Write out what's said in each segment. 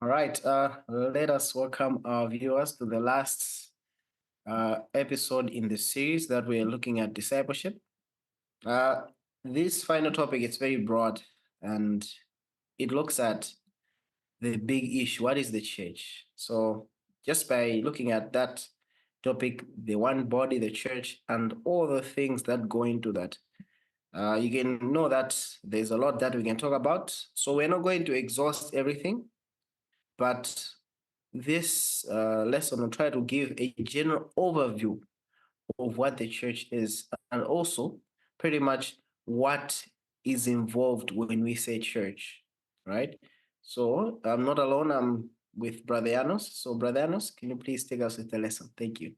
All right, let us welcome our viewers to the last episode in the series that we're looking at discipleship. Uh, this final topic is very broad and it looks at the big issue. What is the church? So, just by looking at that topic, the one body, the church, and all the things that go into that, you can know that there's a lot that we can talk about. So, we're not going to exhaust everything, but this lesson will try to give a general overview of what the church is and also pretty much what is involved when we say church, right? So I'm not alone, I'm with Brother Janos. So, Brother Janos, can you please take us with the lesson? Thank you.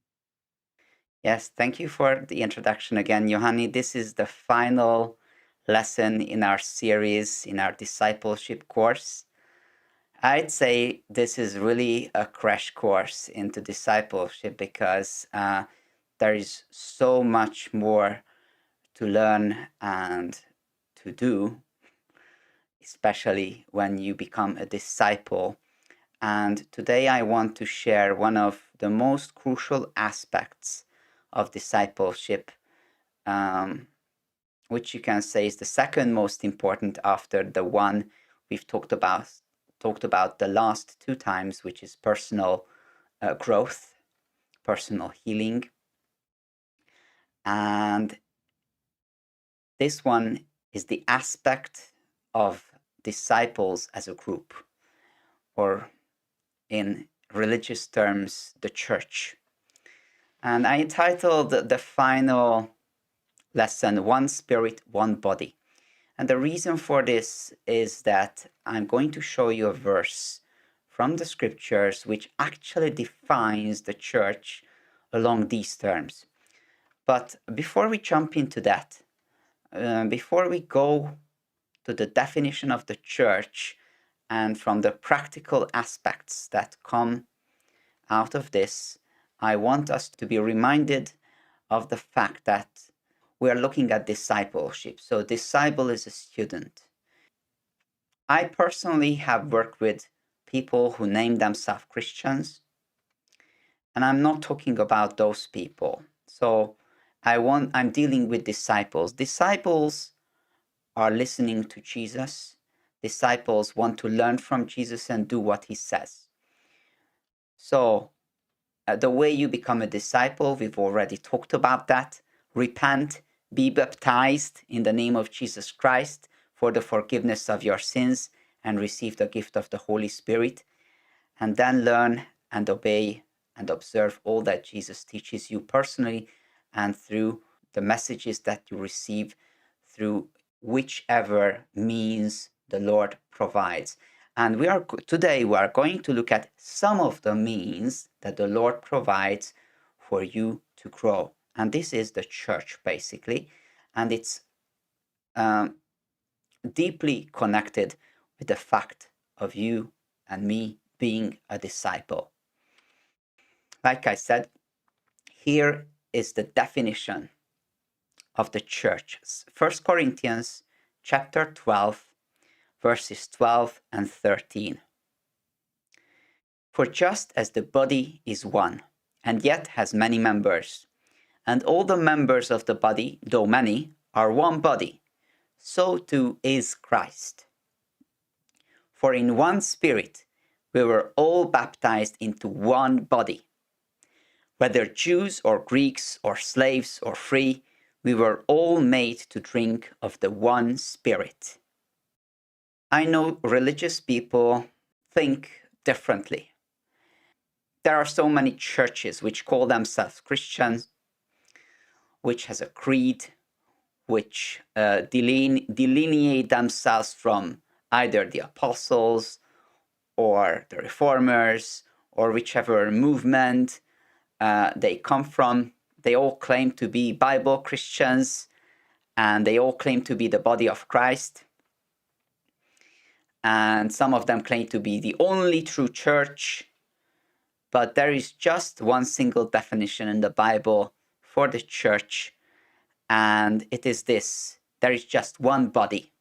Yes, thank you for the introduction again, Johanni. This is the final lesson in our series, in our discipleship course. I'd say this is really a crash course into discipleship because there is so much more to learn and to do, especially when you become a disciple. And today I want to share one of the most crucial aspects of discipleship, um, which you can say is the second most important after the one we've talked about the last two times, which is personal growth, personal healing. And this one is the aspect of disciples as a group, or in religious terms, the church. And I entitled the final lesson, One Spirit, One Body. And the reason for this is that I'm going to show you a verse from the scriptures which actually defines the church along these terms. But before we jump into that, before we go to the definition of the church and from the practical aspects that come out of this, I want us to be reminded of the fact that we are looking at discipleship. So, disciple is a student. I personally have worked with people who name themselves Christians, and I'm not talking about those people. So, I'm dealing with disciples. Disciples are listening to Jesus. Disciples want to learn from Jesus and do what he says. So, the way you become a disciple, we've already talked about that. Repent, be baptized in the name of Jesus Christ for the forgiveness of your sins and receive the gift of the Holy Spirit. And then learn and obey and observe all that Jesus teaches you personally and through the messages that you receive through whichever means the Lord provides. And today we are going to look at some of the means that the Lord provides for you to grow. And this is the church basically, and it's deeply connected with the fact of you and me being a disciple. Like I said, here is the definition of the church. 1 Corinthians chapter 12, verses 12 and 13. For just as the body is one, and yet has many members, and all the members of the body, though many, are one body, so too is Christ. For in one Spirit we were all baptized into one body. Whether Jews or Greeks or slaves or free, we were all made to drink of the one Spirit. I know religious people think differently. There are so many churches which call themselves Christians, which has a creed, which delineate themselves from either the apostles or the reformers or whichever movement they come from. They all claim to be Bible Christians and they all claim to be the body of Christ. And some of them claim to be the only true church. But there is just one single definition in the Bible for the church, and it is this: there is just one body.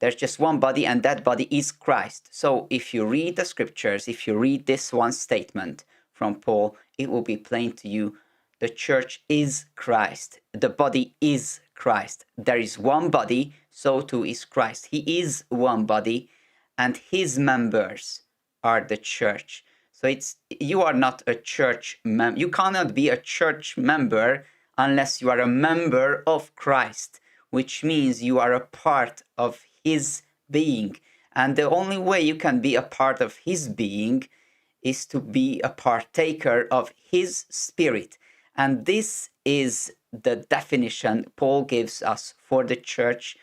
There's just one body, and that body is Christ. So if you read the scriptures, if you read this one statement from Paul, it will be plain to you. The church is Christ. The body is Christ. There is one body, so too is Christ. He is one body, and his members are the church. So you are not a church member. You cannot be a church member unless you are a member of Christ, which means you are a part of his being. And the only way you can be a part of his being is to be a partaker of his spirit. And this is the definition Paul gives us for the church.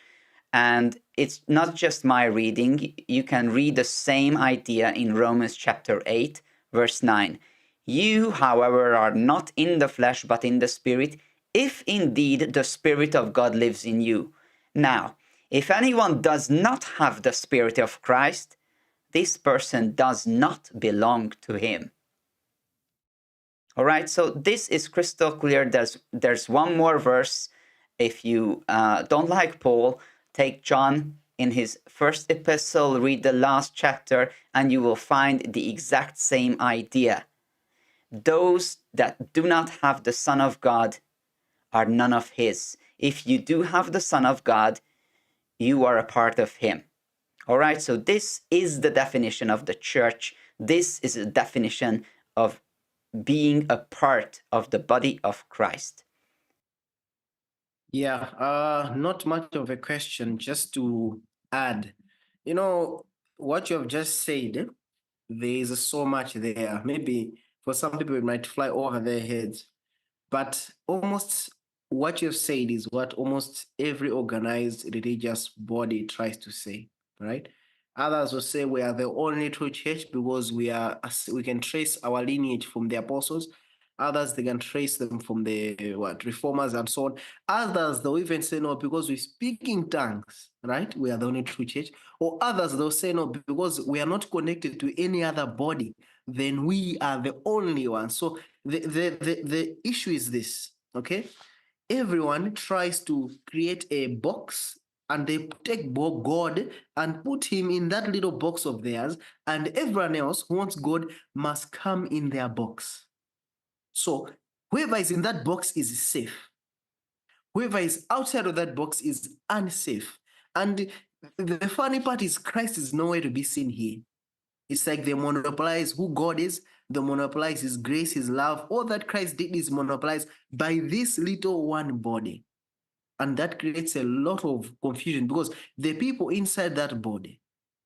And it's not just my reading. You can read the same idea in Romans chapter 8, verse 9. You, however, are not in the flesh, but in the spirit, if indeed the Spirit of God lives in you. Now, if anyone does not have the Spirit of Christ, this person does not belong to him. All right, so this is crystal clear. There's one more verse. If you don't like Paul, take John in his first epistle, read the last chapter, and you will find the exact same idea. Those that do not have the Son of God are none of his. If you do have the Son of God, you are a part of him. All right, so this is the definition of the church. This is a definition of being a part of the body of Christ. Yeah, not much of a question, just to add. You know, what you have just said, there is so much there. Maybe for some people it might fly over their heads, but almost what you've said is what almost every organized religious body tries to say, right? Others will say we are the only true church because we can trace our lineage from the apostles. Others they can trace them from the reformers and so on. Others they'll even say no because we speak in tongues, right? We are the only true church. Or others they'll say no because we are not connected to any other body. Then we are the only one. So the issue is this, okay? Everyone tries to create a box and they take God and put him in that little box of theirs, and everyone else who wants God must come in their box. So whoever is in that box is safe. Whoever is outside of that box is unsafe. And the funny part is Christ is nowhere to be seen here. It's like they monopolize who God is, they monopolize his grace, his love. All that Christ did is monopolized by this little one body. And that creates a lot of confusion because the people inside that body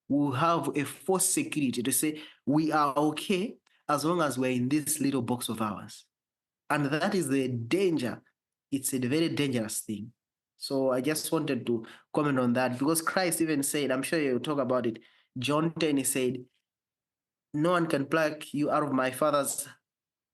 will have a false security to say, we are okay as long as we're in this little box of ours. And that is the danger. It's a very dangerous thing. So I just wanted to comment on that because Christ even said, I'm sure you'll talk about it. John 10, he said, no one can pluck you out of my Father's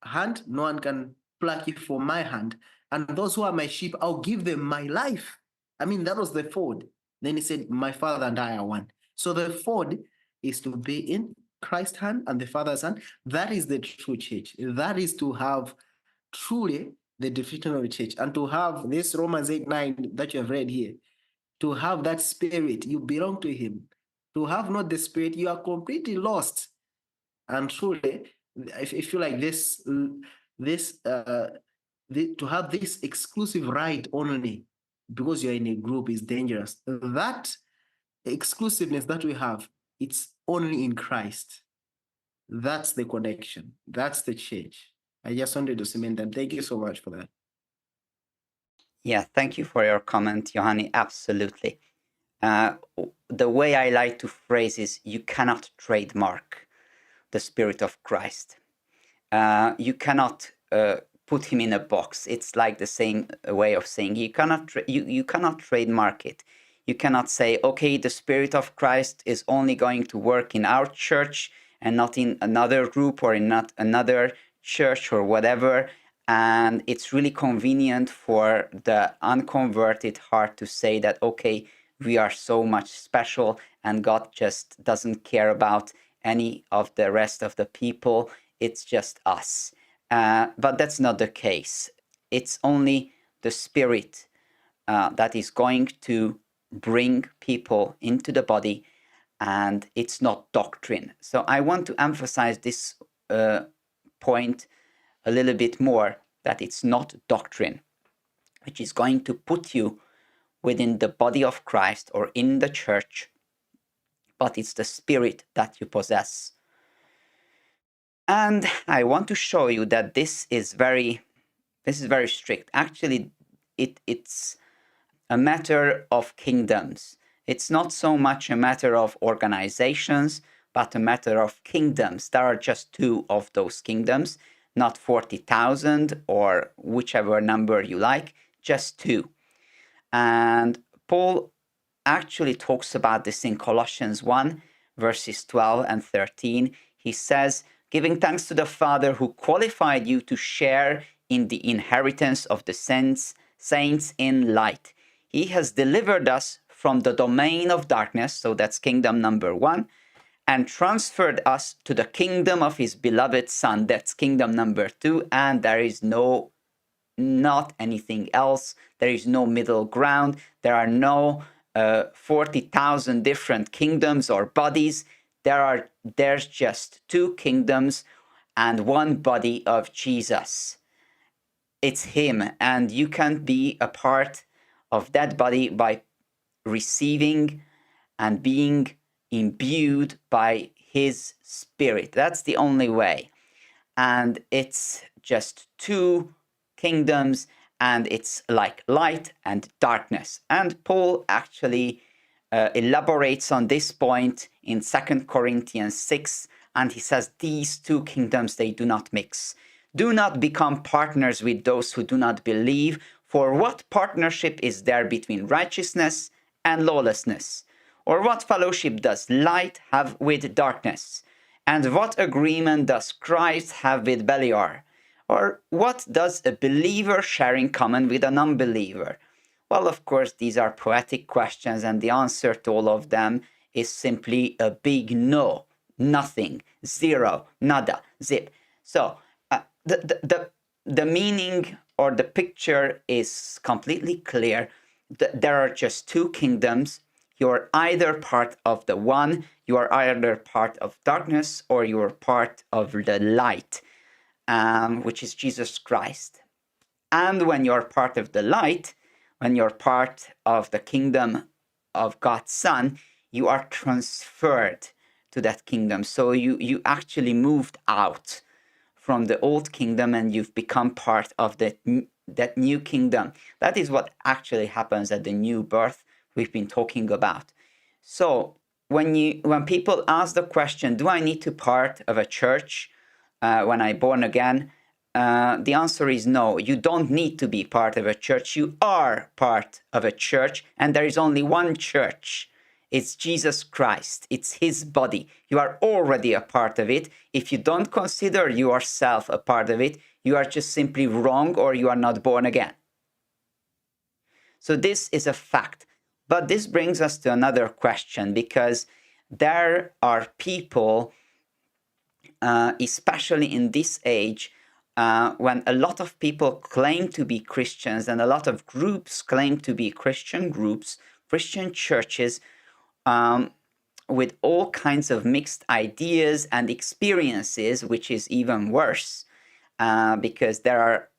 hand, no one can pluck you from my hand. And those who are my sheep, I'll give them my life. I mean, that was the fold. Then he said, my Father and I are one. So the fold is to be in Christ's hand and the Father's hand. That is the true church. That is to have truly the definition of a church and to have this Romans 8:9 that you have read here, to have that spirit, you belong to him. To have not the spirit, you are completely lost. And truly, I feel like to have this exclusive right only because you're in a group is dangerous. That exclusiveness that we have, it's only in Christ. That's the connection. That's the church. I just wanted to cement that. Thank you so much for that. Yeah, thank you for your comment, Johanni. Absolutely. The way I like to phrase is you cannot trademark the Spirit of Christ. You cannot put him in a box. It's like the same way of saying you cannot trademark it. You cannot say, okay, the Spirit of Christ is only going to work in our church and not in another group or in not another church or whatever. And it's really convenient for the unconverted heart to say that, okay, we are so much special and God just doesn't care about any of the rest of the people. It's just us. But that's not the case. It's only the Spirit that is going to bring people into the body, and it's not doctrine. So I want to emphasize this point a little bit more, that it's not doctrine, which is going to put you within the body of Christ or in the church, but it's the spirit that you possess. And I want to show you that this is very strict. Actually, it's a matter of kingdoms. It's not so much a matter of organizations, but a matter of kingdoms. There are just two of those kingdoms, not 40,000 or whichever number you like, just two. And Paul actually talks about this in Colossians 1, verses 12 and 13. He says, giving thanks to the Father who qualified you to share in the inheritance of the saints in light. He has delivered us from the domain of darkness, so that's kingdom number one, and transferred us to the kingdom of his beloved Son, that's kingdom number two, and there is not anything else. There is no middle ground. There are no 40,000 different kingdoms or bodies. There's just two kingdoms and one body of Jesus. It's him, and you can be a part of that body by receiving and being imbued by his spirit. That's the only way. And it's just two kingdoms, and it's like light and darkness. And Paul actually elaborates on this point in 2 Corinthians 6, and he says these two kingdoms, they do not mix. Do not become partners with those who do not believe, for what partnership is there between righteousness and lawlessness? Or what fellowship does light have with darkness? And what agreement does Christ have with Beliar? Or what does a believer share in common with an unbeliever? Well, of course, these are poetic questions, and the answer to all of them is simply a big no. Nothing. Zero. Nada. Zip. So, the meaning or the picture is completely clear. There are just two kingdoms. You're either part of the one, you are either part of darkness, or you are part of the light, which is Jesus Christ. And when you're part of the light, when you're part of the kingdom of God's Son, you are transferred to that kingdom. So you actually moved out from the old kingdom and you've become part of that new kingdom. That is what actually happens at the new birth we've been talking about. So when people ask the question, do I need to part of a church when I'm born again? The answer is no. You don't need to be part of a church. You are part of a church, and there is only one church. It's Jesus Christ. It's his body. You are already a part of it. If you don't consider yourself a part of it, you are just simply wrong, or you are not born again. So this is a fact. But this brings us to another question, because there are people, especially in this age, when a lot of people claim to be Christians and a lot of groups claim to be Christian groups, Christian churches, with all kinds of mixed ideas and experiences, which is even worse, because there are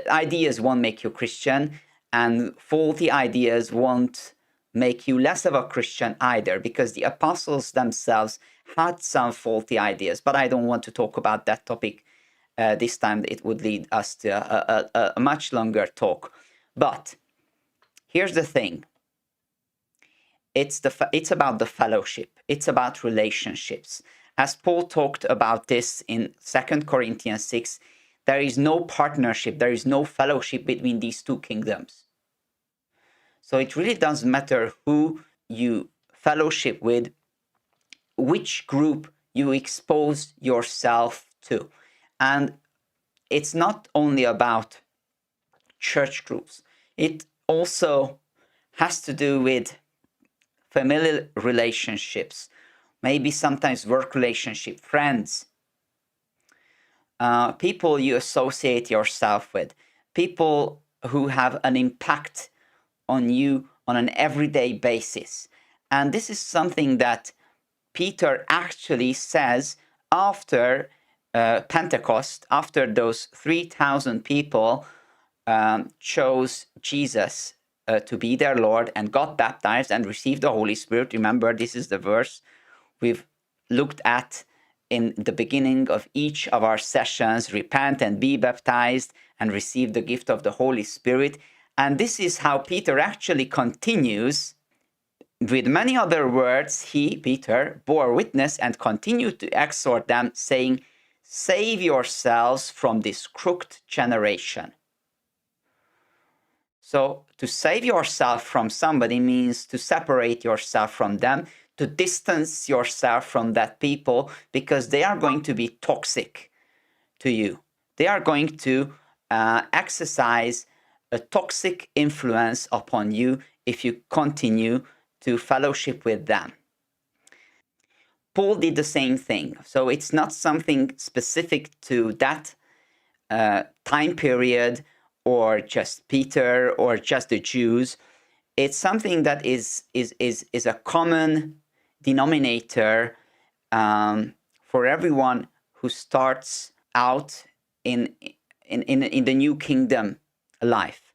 ideas won't make you Christian, and faulty ideas won't make you less of a Christian either, because the apostles themselves had some faulty ideas. But I don't want to talk about that topic this time. It would lead us to a much longer talk. But here's the thing. It's about the fellowship. It's about relationships. As Paul talked about this in 2 Corinthians 6, there is no partnership, there is no fellowship between these two kingdoms. So it really doesn't matter who you fellowship with, which group you expose yourself to. And it's not only about church groups. It also has to do with familial relationships, maybe sometimes work relationship, friends, people you associate yourself with, people who have an impact on you on an everyday basis. And this is something that Peter actually says after Pentecost, after those 3,000 people chose Jesus to be their Lord and got baptized and received the Holy Spirit. Remember, this is the verse we've looked at in the beginning of each of our sessions: repent and be baptized and receive the gift of the Holy Spirit. And this is how Peter actually continues. With many other words, he, Peter, bore witness and continued to exhort them, saying, "Save yourselves from this crooked generation." So to save yourself from somebody means to separate yourself from them, to distance yourself from that people, because they are going to be toxic to you. They are going to exercise a toxic influence upon you if you continue to fellowship with them. Paul did the same thing. So it's not something specific to that time period, or just Peter, or just the Jews. It's something that is a common denominator for everyone who starts out in the new kingdom life.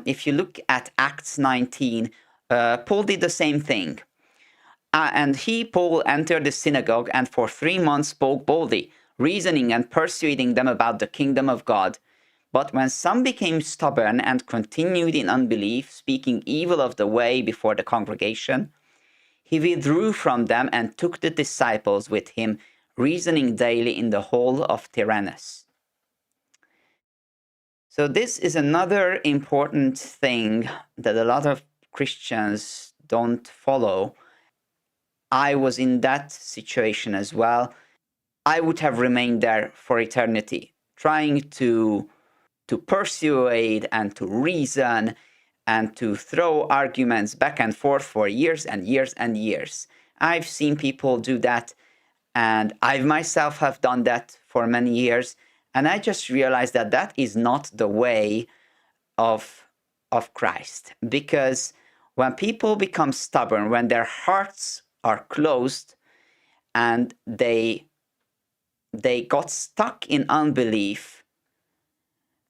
If you look at Acts 19, Paul did the same thing. And he, Paul, entered the synagogue and for 3 months spoke boldly, reasoning and persuading them about the kingdom of God. But when some became stubborn and continued in unbelief, speaking evil of the way before the congregation, he withdrew from them and took the disciples with him, reasoning daily in the hall of Tyrannus. So this is another important thing that a lot of Christians don't follow. I was in that situation as well. I would have remained there for eternity, trying to persuade and to reason and to throw arguments back and forth for years and years and years. I've seen people do that, and I myself have done that for many years, and I just realized that that is not the way of Christ. Because when people become stubborn, when their hearts are closed and they got stuck in unbelief,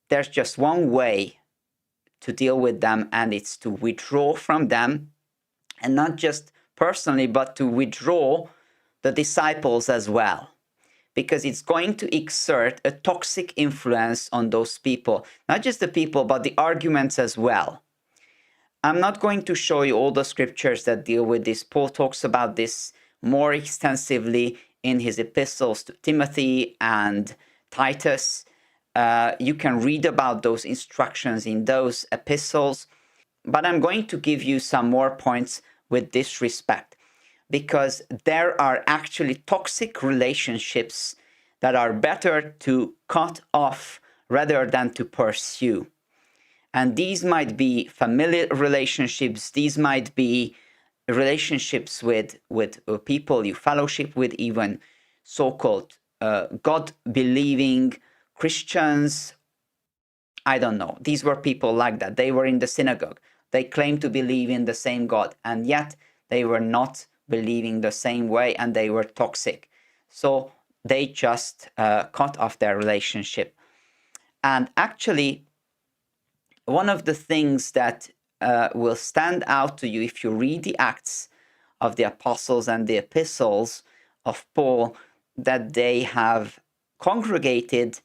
there's just one way to deal with them, and it's to withdraw from them, and not just personally, but to withdraw the disciples as well, because it's going to exert a toxic influence on those people, not just the people, but the arguments as well. I'm not going to show you all the scriptures that deal with this. Paul talks about this more extensively in his epistles to Timothy and Titus. You can read about those instructions in those epistles, but I'm going to give you some more points with this respect, because there are actually toxic relationships that are better to cut off rather than to pursue. And these might be familiar relationships, these might be relationships with people you fellowship with, even so-called God-believing Christians. I don't know. These were people like that. They were in the synagogue. They claimed to believe in the same God, and yet they were not believing the same way, and they were toxic. So they just cut off their relationship. And actually, one of the things that will stand out to you if you read the Acts of the Apostles and the epistles of Paul, that they have congregated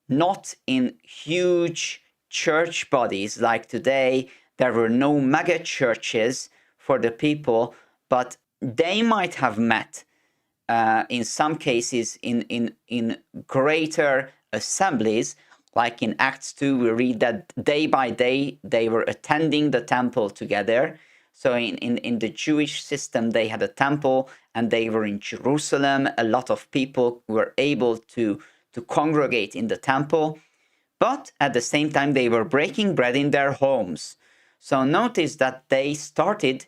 not in huge church bodies like today. There were no mega churches for the people, but they might have met in some cases in greater assemblies. Like in Acts 2, we read that day by day they were attending the temple together. So in the Jewish system, they had a temple and they were in Jerusalem. A lot of people were able to congregate in the temple, but at the same time, they were breaking bread in their homes. So notice that they started,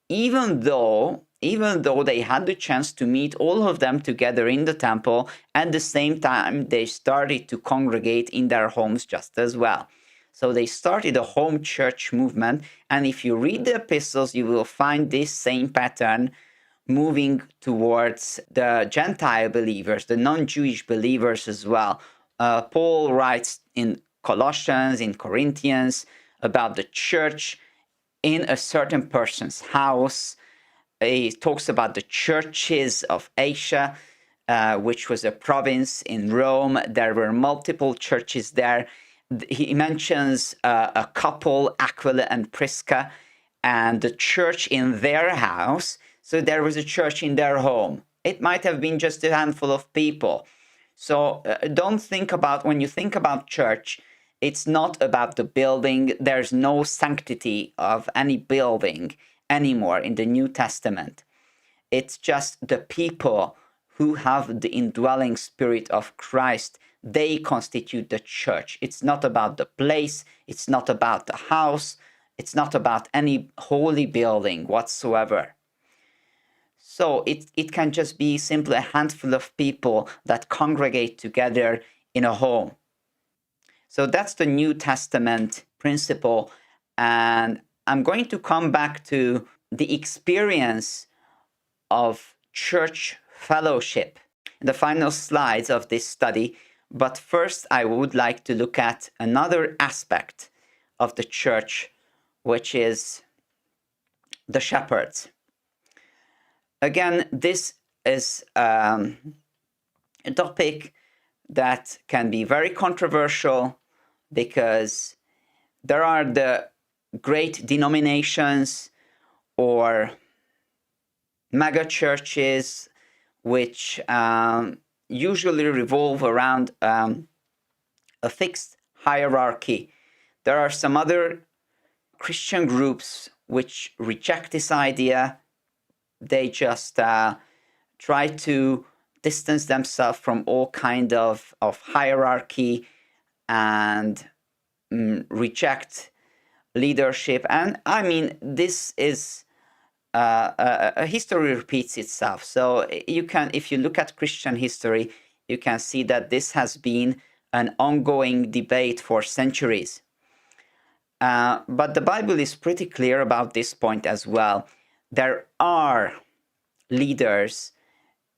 even though they had the chance to meet all of them together in the temple, at the same time, they started to congregate in their homes just as well. So they started a home church movement. And if you read the epistles, you will find this same pattern moving towards the Gentile believers, the non-Jewish believers as well. Paul writes in Colossians, in Corinthians, about the church in a certain person's house. He talks about the churches of Asia, which was a province in Rome. There were multiple churches there. He mentions a couple, Aquila and Prisca, and the church in their house. So there was a church in their home. It might have been just a handful of people. So don't think about, when you think about church, it's not about the building. There's no sanctity of any building anymore in the New Testament. It's just the people who have the indwelling spirit of Christ. They constitute the church. It's not about the place. It's not about the house. It's not about any holy building whatsoever. So it can just be simply a handful of people that congregate together in a home. So that's the New Testament principle. And I'm going to come back to the experience of church fellowship in the final slides of this study. But first, I would like to look at another aspect of the church, which is the shepherds. Again, this is a topic that can be very controversial because there are the great denominations or mega churches which usually revolve around a fixed hierarchy. There are some other Christian groups which reject this idea. They just try to distance themselves from all kind of hierarchy and reject leadership. And I mean, this is history repeats itself. So you can, if you look at Christian history, you can see that this has been an ongoing debate for centuries. But the Bible is pretty clear about this point as well. There are leaders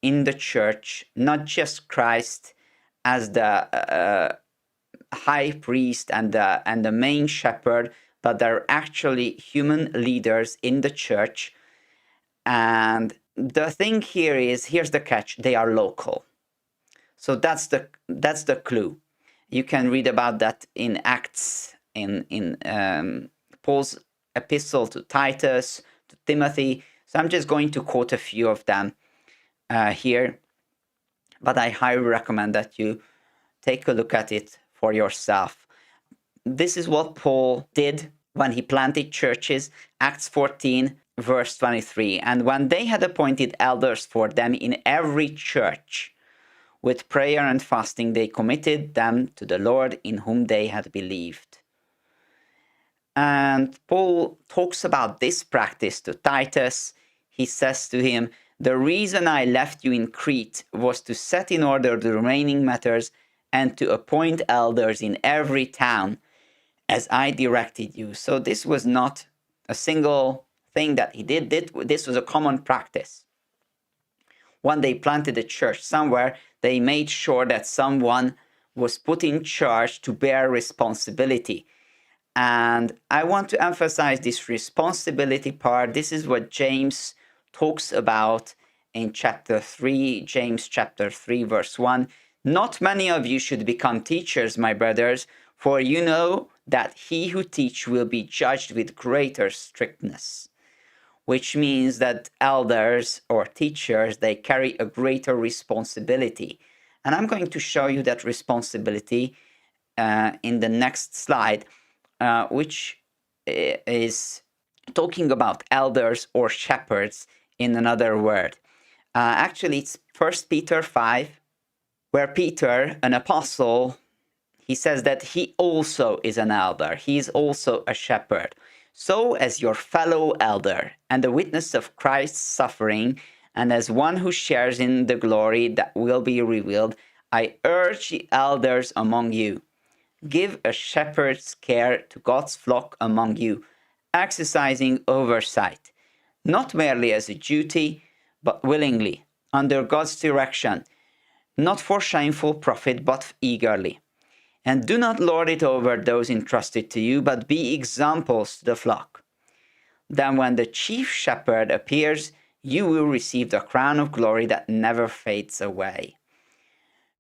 in the church, not just Christ as the high priest and the main shepherd, but there are actually human leaders in the church. And the thing here is, here's the catch: they are local. So that's the clue. You can read about that in Acts, in Paul's epistle to Titus, to Timothy. So I'm just going to quote a few of them here, but I highly recommend that you take a look at it for yourself. This is what Paul did when he planted churches. Acts 14, verse 23. And when they had appointed elders for them in every church, with prayer and fasting, they committed them to the Lord in whom they had believed. And Paul talks about this practice to Titus. He says to him, "The reason I left you in Crete was to set in order the remaining matters and to appoint elders in every town as I directed you." So this was not a single thing that he did. This was a common practice. When they planted a church somewhere, they made sure that someone was put in charge to bear responsibility. And I want to emphasize this responsibility part. This is what James talks about in chapter 3, James chapter 3, verse 1. "Not many of you should become teachers, my brothers, for you know that he who teaches will be judged with greater strictness." Which means that elders or teachers, they carry a greater responsibility. And I'm going to show you that responsibility in the next slide, which is talking about elders or shepherds in another word. Actually, it's 1 Peter 5, where Peter, an apostle, he says that he also is an elder. He is also a shepherd. "So, as your fellow elder and the witness of Christ's suffering, and as one who shares in the glory that will be revealed, I urge the elders among you Give a shepherd's care to God's flock among you, exercising oversight, not merely as a duty, but willingly, under God's direction, not for shameful profit, but eagerly. And do not lord it over those entrusted to you, but be examples to the flock. Then, when the chief shepherd appears, you will receive the crown of glory that never fades away.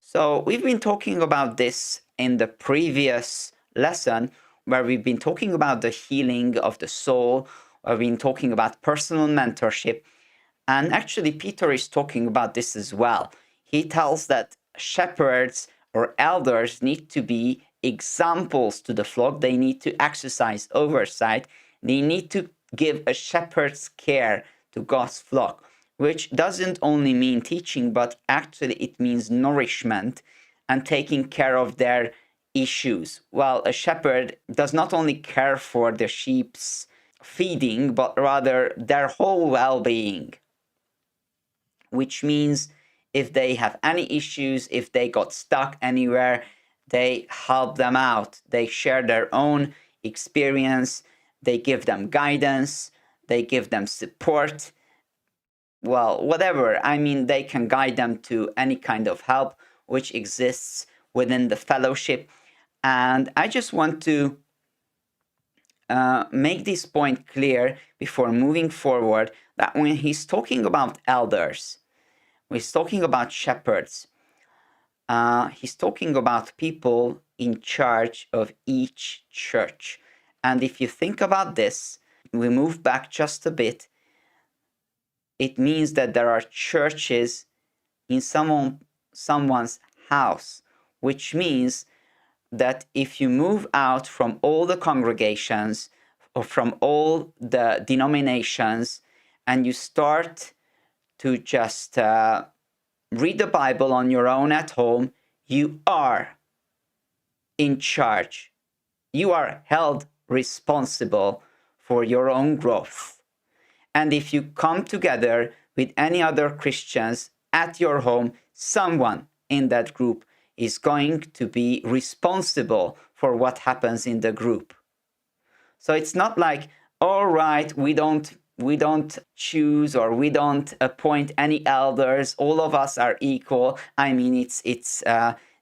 So, we've been talking about this in the previous lesson, where we've been talking about the healing of the soul, where we've been talking about personal mentorship. And actually, Peter is talking about this as well. He tells that shepherds or elders need to be examples to the flock. They need to exercise oversight. They need to give a shepherd's care to God's flock, which doesn't only mean teaching, but actually it means nourishment and taking care of their issues. Well, a shepherd does not only care for the sheep's feeding, but rather their whole well-being, which means if they have any issues, if they got stuck anywhere, they help them out. They share their own experience, they give them guidance, they give them support. Well, whatever. I mean, they can guide them to any kind of help which exists within the fellowship. And I just want to make this point clear before moving forward, that when he's talking about elders, he's talking about shepherds, he's talking about people in charge of each church. And if you think about this, we move back just a bit, it means that there are churches in someone's house, which means that if you move out from all the congregations or from all the denominations and you start to just read the Bible on your own at home, you are in charge. You are held responsible for your own growth. And if you come together with any other Christians at your home, someone in that group is going to be responsible for what happens in the group. So it's not like, all right, we don't choose or we don't appoint any elders. All of us are equal. I mean, it's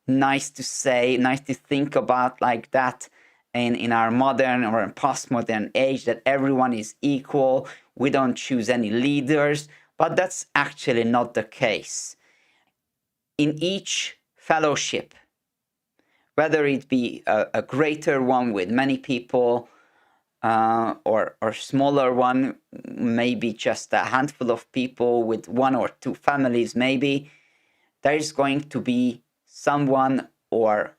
nice to say, nice to think about like that in our modern or postmodern age, that everyone is equal. We don't choose any leaders, but that's actually not the case. In each fellowship, whether it be a greater one with many people, or smaller one, maybe just a handful of people with one or two families, maybe there is going to be someone or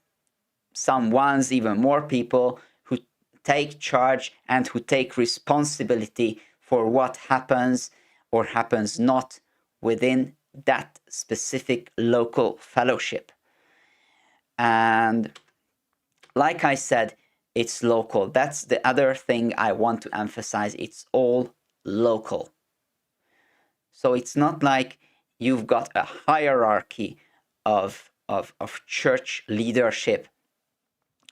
someone's, even more people, who take charge and who take responsibility for what happens or happens not within that specific local fellowship. And like I said, it's local. That's the other thing I want to emphasize. It's all local. So it's not like you've got a hierarchy of church leadership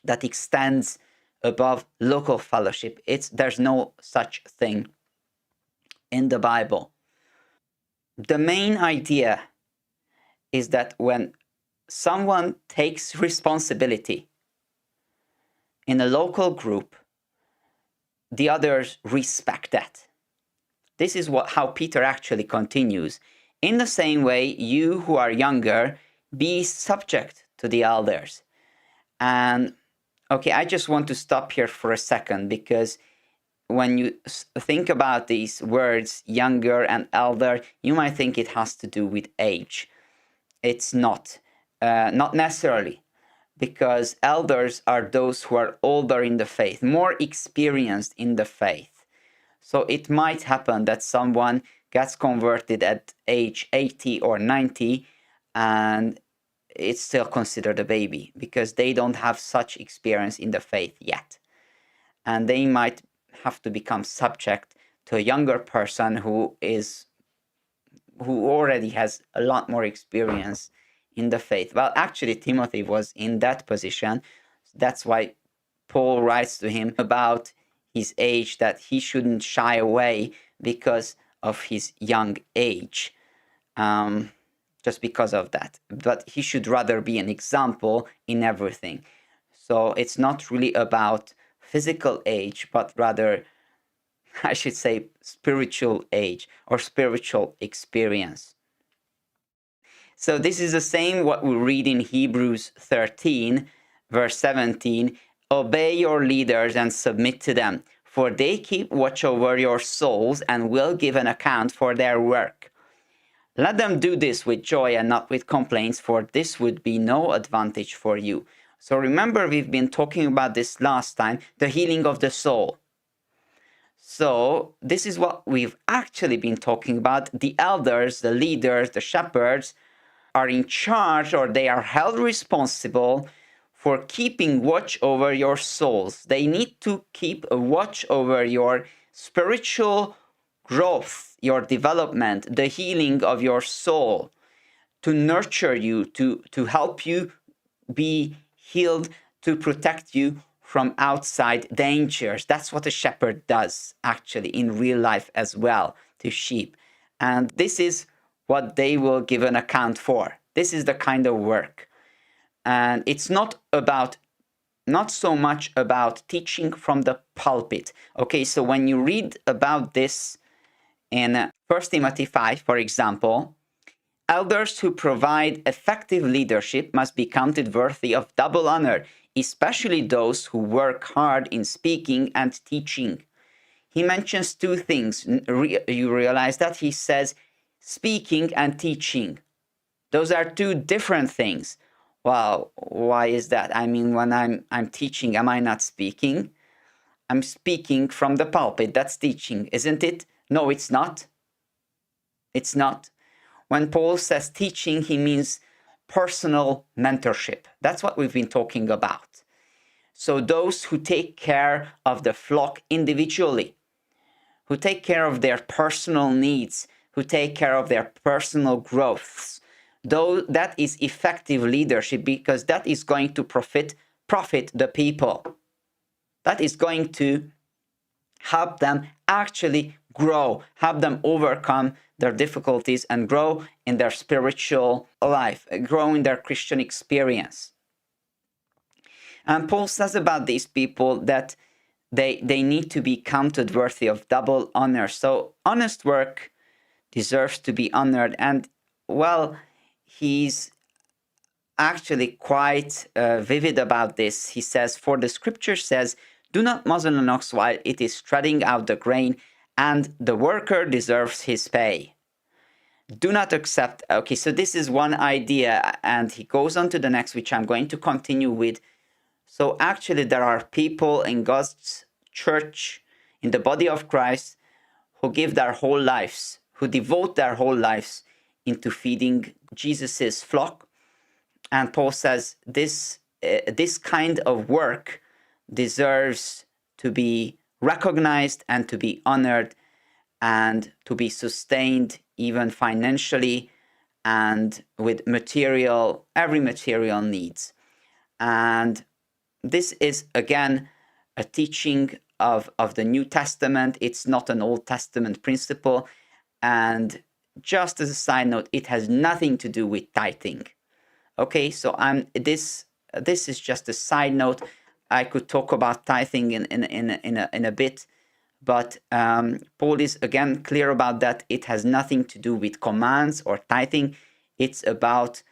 that extends above local fellowship. There's no such thing in the Bible. The main idea is that when someone takes responsibility in a local group, the others respect that. This is how Peter actually continues. In the same way, you who are younger, be subject to the elders. And okay, I just want to stop here for a second, because when you think about these words, younger and elder, you might think it has to do with age. It's not necessarily, because elders are those who are older in the faith, more experienced in the faith. So it might happen that someone gets converted at age 80 or 90 and it's still considered a baby, because they don't have such experience in the faith yet. And they might have to become subject to a younger person who already has a lot more experience in the faith. Well, actually, Timothy was in that position. That's why Paul writes to him about his age, that he shouldn't shy away because of his young age, um, just because of that. But he should rather be an example in everything. So it's not really about physical age, but rather, I should say, spiritual age or spiritual experience. So this is the same what we read in Hebrews 13, verse 17. Obey your leaders and submit to them, for they keep watch over your souls and will give an account for their work. Let them do this with joy and not with complaints, for this would be no advantage for you. So remember, we've been talking about this last time, the healing of the soul. So this is what we've actually been talking about. The elders, the leaders, the shepherds are in charge, or they are held responsible for keeping watch over your souls. They need to keep a watch over your spiritual growth, your development, the healing of your soul, to nurture you, to help you be healed, to protect you from outside dangers. That's what a shepherd does actually in real life as well to sheep. And this is what they will give an account for. This is the kind of work. And it's not so much about teaching from the pulpit. Okay, so when you read about this in 1 Timothy 5, for example, elders who provide effective leadership must be counted worthy of double honor, especially those who work hard in speaking and teaching. He mentions two things. You realize that? He says speaking and teaching. Those are two different things. Well, why is that? I mean, when I'm teaching, am I not speaking? I'm speaking from the pulpit. That's teaching, isn't it? No, it's not. It's not. When Paul says teaching, he means personal mentorship. That's what we've been talking about. So those who take care of the flock individually, who take care of their personal needs, who take care of their personal growths, though that is effective leadership, because that is going to profit the people. That is going to help them actually grow, help them overcome their difficulties and grow in their spiritual life, grow in their Christian experience. And Paul says about these people that they need to be counted worthy of double honor. So honest work deserves to be honored. And well, he's actually quite vivid about this. He says, for the scripture says, do not muzzle an ox while it is treading out the grain, and the worker deserves his pay. Do not accept. Okay, so this is one idea, and he goes on to the next, which I'm going to continue with. So actually, there are people in God's church, in the body of Christ, who give their whole lives, who devote their whole lives into feeding Jesus's flock. And Paul says this kind of work deserves to be recognized and to be honored and to be sustained even financially and with every material needs. And this is again a teaching of the New Testament. It's not an Old Testament principle. And just as a side note, it has nothing to do with tithing. Okay, so this is just a side note. I could talk about tithing in a bit, but Paul is again clear about that. It has nothing to do with commands or tithing. It's about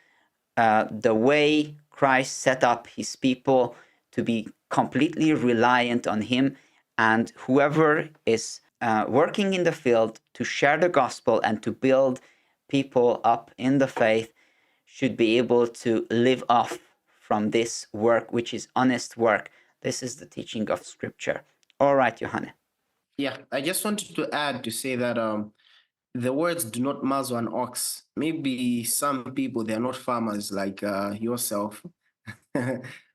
the way Christ set up his people to be completely reliant on him, and whoever is working in the field to share the gospel and to build people up in the faith should be able to live off from this work, which is honest work. This is the teaching of scripture. All right, Johanna. Yeah, I just wanted to add to say that the words do not muzzle an ox. Maybe some people, they're not farmers like yourself.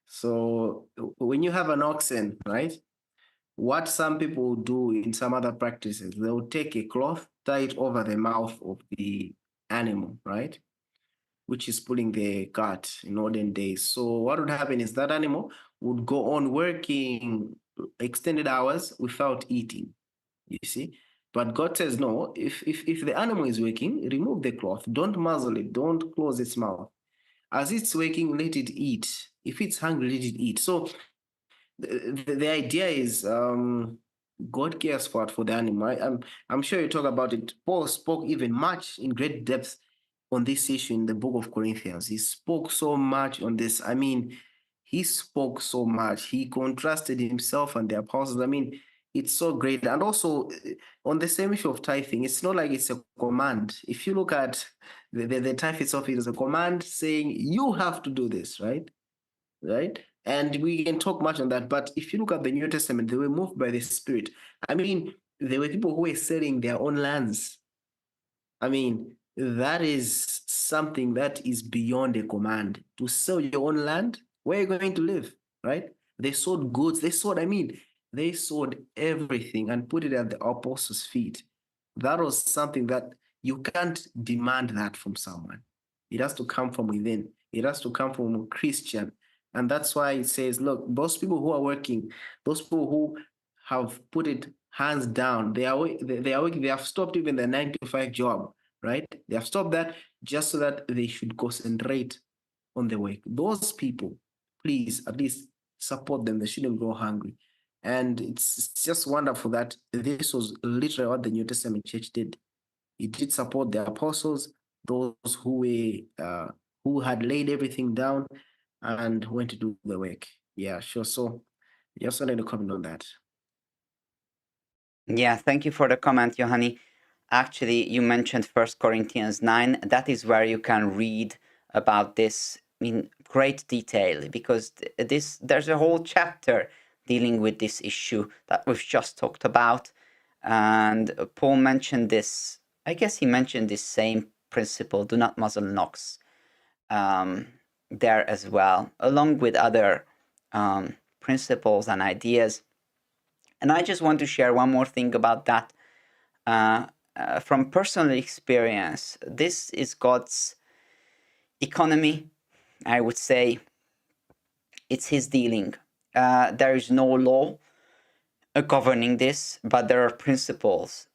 So when you have an oxen, right? What some people do in some other practices, they'll take a cloth, tie it over the mouth of the animal, right? which is pulling the cart in olden days. So what would happen is that animal would go on working extended hours without eating, you see. But God says, no, if the animal is working, remove the cloth, don't muzzle it, don't close its mouth. As it's working, let it eat. If it's hungry, let it eat. So the idea is God cares for the animal. I'm sure you talk about it. Paul spoke even much in great depth on this issue in the book of Corinthians. He spoke so much on this. I mean, he spoke so much. He contrasted himself and the apostles. I mean, it's so great. And also on the same issue of tithing, it's not like it's a command. If you look at the tithe itself, it is a command saying you have to do this, right? Right? And we can talk much on that. But if you look at the New Testament, they were moved by the Spirit. I mean, there were people who were selling their own lands. I mean, that is something that is beyond a command. To sell your own land, where are you going to live, right? They sold goods. They sold everything and put it at the apostles' feet. That was something that you can't demand that from someone. It has to come from within. It has to come from a Christian. And that's why it says, look, those people who are working, those people who have put it hands down, they are working, they have stopped even the 9 to 5 job, right? They have stopped that just so that they should concentrate on the work. Those people, please at least support them. They shouldn't go hungry. And it's just wonderful that this was literally what the New Testament church did. It did support the apostles, those who had laid everything down and went to do the work. Yeah, sure. So just wanted to comment on that. Yeah, thank you for the comment, Johanny. Actually, you mentioned First Corinthians 9. That is where you can read about this in great detail, because there's a whole chapter dealing with this issue that we've just talked about. And Paul mentioned this, I guess he mentioned this same principle, do not muzzle an ox, there as well, along with other principles and ideas. And I just want to share one more thing about that. From personal experience, this is God's economy. I would say it's His dealing. There is no law governing this, but there are principles.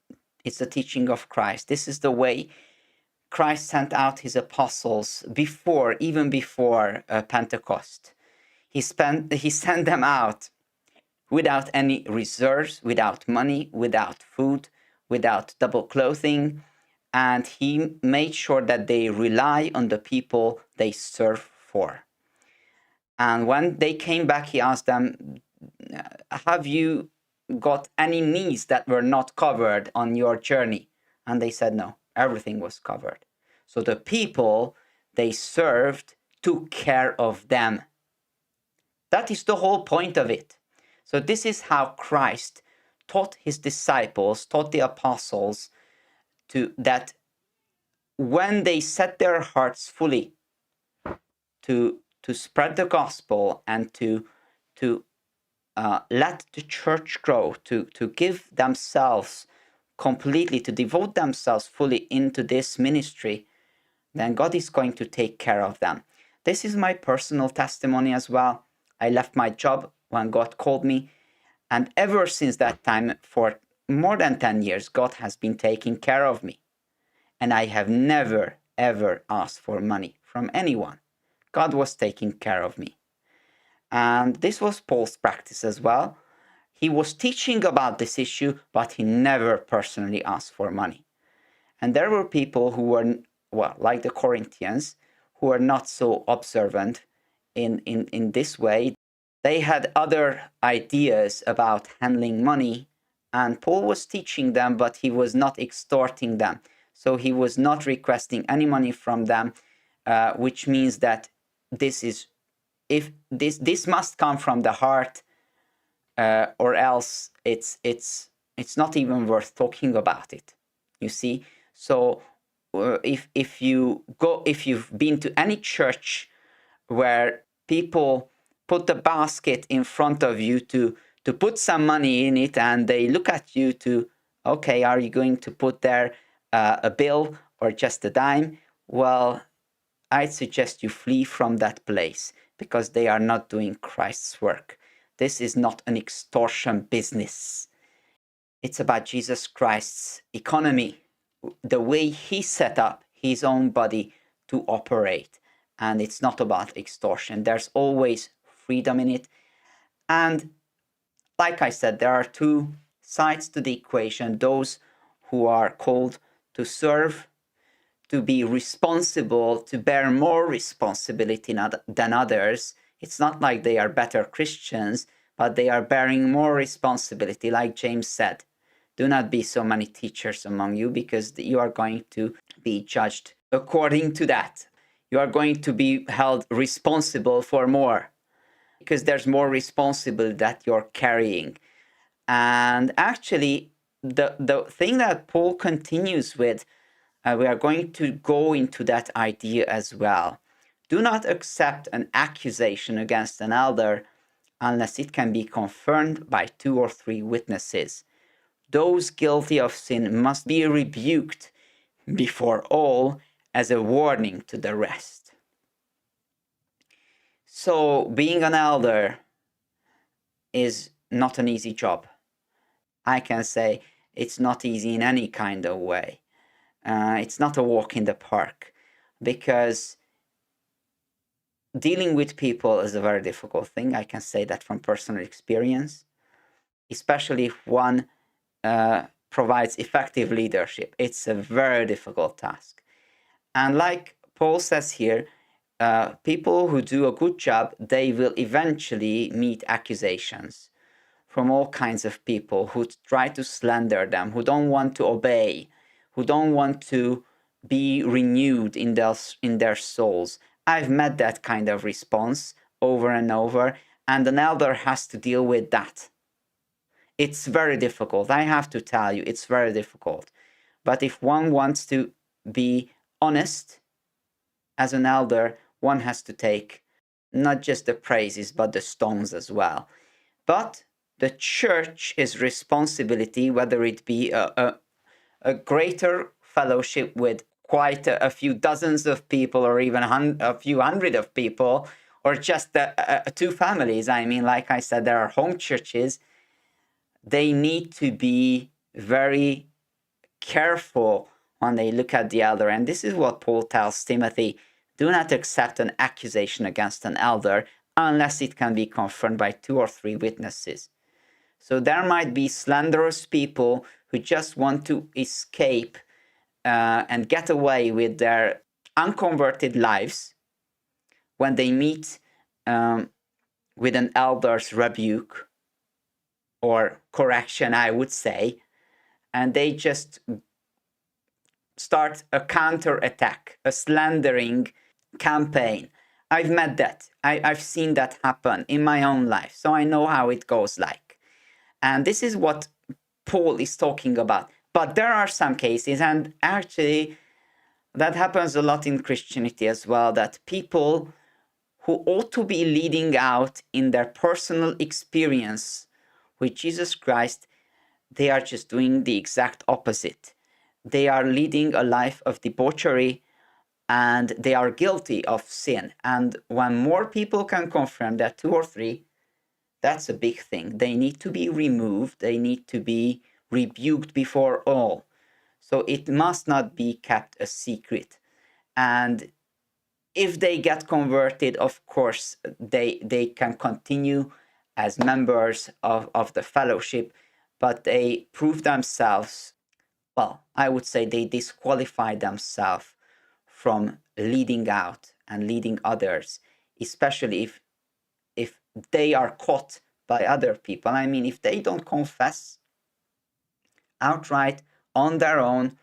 It's the teaching of Christ. This is the way Christ sent out His apostles even before Pentecost. He sent them out without any reserves, without money, without food, without double clothing. And he made sure that they rely on the people they serve for. And when they came back, he asked them, have you got any needs that were not covered on your journey? And they said, no, everything was covered. So the people they served took care of them. That is the whole point of it. So this is how Christ taught his disciples, taught the apostles, that when they set their hearts fully to spread the gospel and to let the church grow, to give themselves completely, to devote themselves fully into this ministry, then God is going to take care of them. This is my personal testimony as well. I left my job when God called me, and ever since that time, for more than 10 years, God has been taking care of me. And I have never, ever asked for money from anyone. God was taking care of me. And this was Paul's practice as well. He was teaching about this issue, but he never personally asked for money. And there were people who were, well, like the Corinthians, who were not so observant in this way. They had other ideas about handling money, and Paul was teaching them, but he was not extorting them. So he was not requesting any money from them, which means that this is, if this must come from the heart, or else it's not even worth talking about it. You see, so if you've been to any church where people put the basket in front of you to put some money in it, and they look at you to, okay, are you going to put there a bill or just a dime? Well, I'd suggest you flee from that place because they are not doing Christ's work. This is not an extortion business. It's about Jesus Christ's economy, the way he set up his own body to operate. And it's not about extortion. There's always freedom in it. And like I said, there are two sides to the equation: those who are called to serve, to be responsible, to bear more responsibility than others. It's not like they are better Christians, but they are bearing more responsibility. Like James said, do not be so many teachers among you, because you are going to be judged according to that. You are going to be held responsible for more, because there's more responsibility that you're carrying. And actually, the thing that Paul continues with, we are going to go into that idea as well. Do not accept an accusation against an elder unless it can be confirmed by 2 or 3 witnesses. Those guilty of sin must be rebuked before all as a warning to the rest. So, being an elder is not an easy job. I can say it's not easy in any kind of way. It's not a walk in the park, because dealing with people is a very difficult thing. I can say that from personal experience, especially if one provides effective leadership. It's a very difficult task. And like Paul says here, people who do a good job, they will eventually meet accusations from all kinds of people who try to slander them, who don't want to obey, who don't want to be renewed in their souls. I've met that kind of response over and over, and an elder has to deal with that. It's very difficult. I have to tell you, it's very difficult. But if one wants to be honest as an elder, one has to take not just the praises, but the stones as well. But the church's responsibility, whether it be a greater fellowship with quite a few dozens of people, or even a few hundred of people, or just 2 families. I mean, like I said, there are home churches. They need to be very careful when they look at the elder. And this is what Paul tells Timothy: do not accept an accusation against an elder unless it can be confirmed by 2 or 3 witnesses. So there might be slanderous people who just want to escape and get away with their unconverted lives when they meet with an elder's rebuke or correction, I would say, and they just start a counterattack, a slandering campaign. I've met that. I've seen that happen in my own life, so I know how it goes like. And this is what Paul is talking about. But there are some cases, and actually that happens a lot in Christianity as well, that people who ought to be leading out in their personal experience with Jesus Christ, they are just doing the exact opposite. They are leading a life of debauchery, and they are guilty of sin. And when more people can confirm that, 2 or 3, that's a big thing. They need to be removed. They need to be rebuked before all. So it must not be kept a secret. And if they get converted, of course, they can continue as members of the fellowship, but they prove themselves, well, I would say they disqualify themselves from leading out and leading others, especially if they are caught by other people. I mean, if they don't confess outright on their own,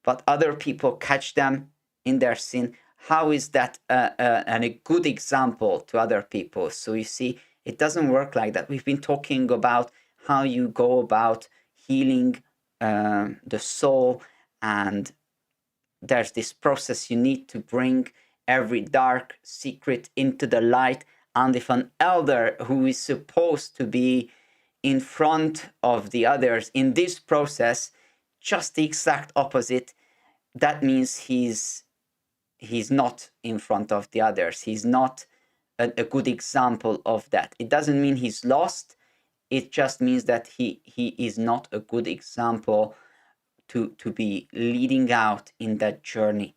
but other people catch them in their sin, how is that a good example to other people? So you see, it doesn't work like that. We've been talking about how you go about healing the soul, and there's this process. You need to bring every dark secret into the light. And if an elder who is supposed to be in front of the others in this process, just the exact opposite, that means he's he's not in front of the others. He's not a good example of that. It doesn't mean he's lost. It just means that he is not a good example to be leading out in that journey.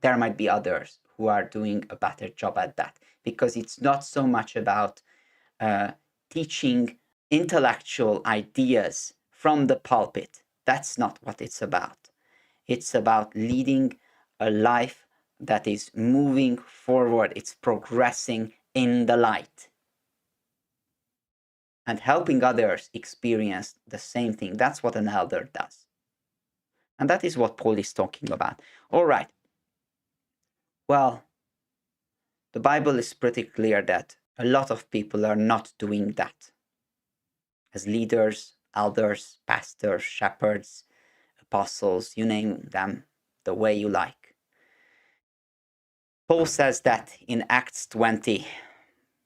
There might be others who are doing a better job at that, because it's not so much about teaching intellectual ideas from the pulpit. That's not what it's about. It's about leading a life that is moving forward. It's progressing in the light and helping others experience the same thing. That's what an elder does. And that is what Paul is talking about. All right. Well, the Bible is pretty clear that a lot of people are not doing that. As leaders, elders, pastors, shepherds, apostles, you name them the way you like. Paul says that in Acts 20,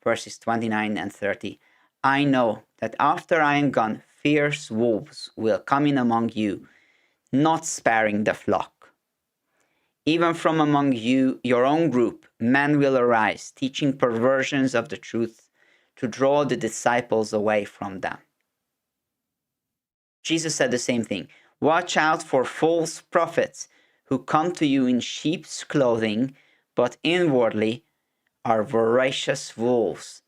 verses 29 and 30. I know that after I am gone, fierce wolves will come in among you, not sparing the flock. Even from among you, your own group, men will arise, teaching perversions of the truth to draw the disciples away from them. Jesus said the same thing. Watch out for false prophets who come to you in sheep's clothing, but inwardly are voracious wolves.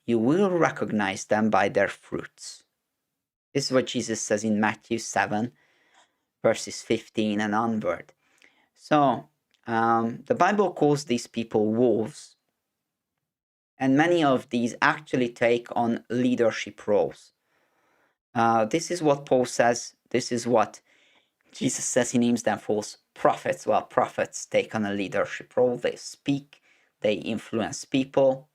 You will recognize them by their fruits. This is what Jesus says in Matthew 7, verses 15 and onward. So, the Bible calls these people wolves, and many of these actually take on leadership roles. This is what Paul says. This is what Jesus says. He names them false prophets. Well, prophets take on a leadership role. They speak, they influence people.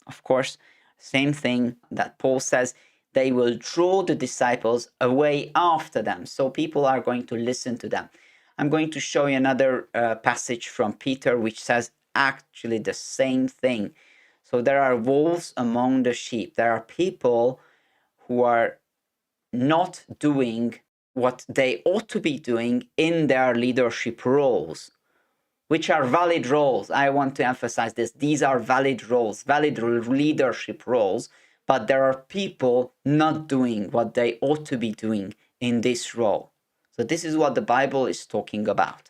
Of course, same thing that Paul says, they will draw the disciples away after them. So people are going to listen to them. I'm going to show you another passage from Peter, which says actually the same thing. So there are wolves among the sheep. There are people who are not doing what they ought to be doing in their leadership roles, which are valid roles. I want to emphasize this. These are valid roles, valid leadership roles, but there are people not doing what they ought to be doing in this role. So this is what the Bible is talking about.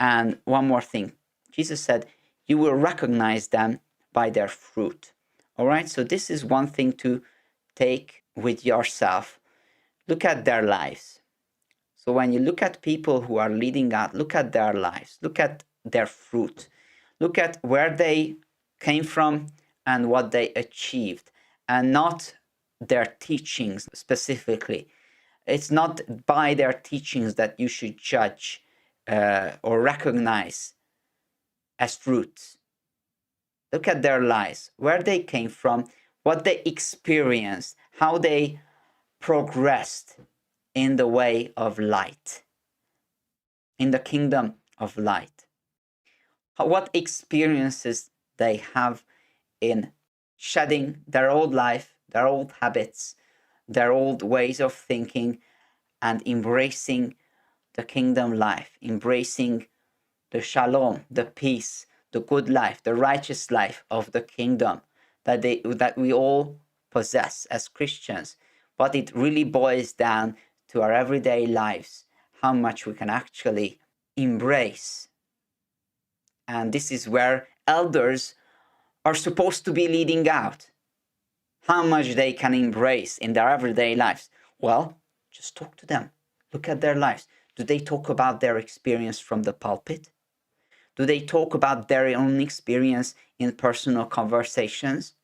And one more thing. Jesus said, you will recognize them by their fruit. All right? So this is one thing to take with yourself. Look at their lives. So when you look at people who are leading out, look at their lives, look at their fruit, look at where they came from and what they achieved, and not their teachings specifically. It's not by their teachings that you should judge or recognize as fruits. Look at their lives, where they came from, what they experienced, how they progressed in the way of light, in the kingdom of light. What experiences they have in shedding their old life, their old habits, their old ways of thinking, and embracing the kingdom life, embracing the shalom, the peace, the good life, the righteous life of the kingdom that we all possess as Christians. But it really boils down to our everyday lives, how much we can actually embrace. And this is where elders are supposed to be leading out. How much they can embrace in their everyday lives. Well, just talk to them. Look at their lives. Do they talk about their experience from the pulpit? Do they talk about their own experience in personal conversations?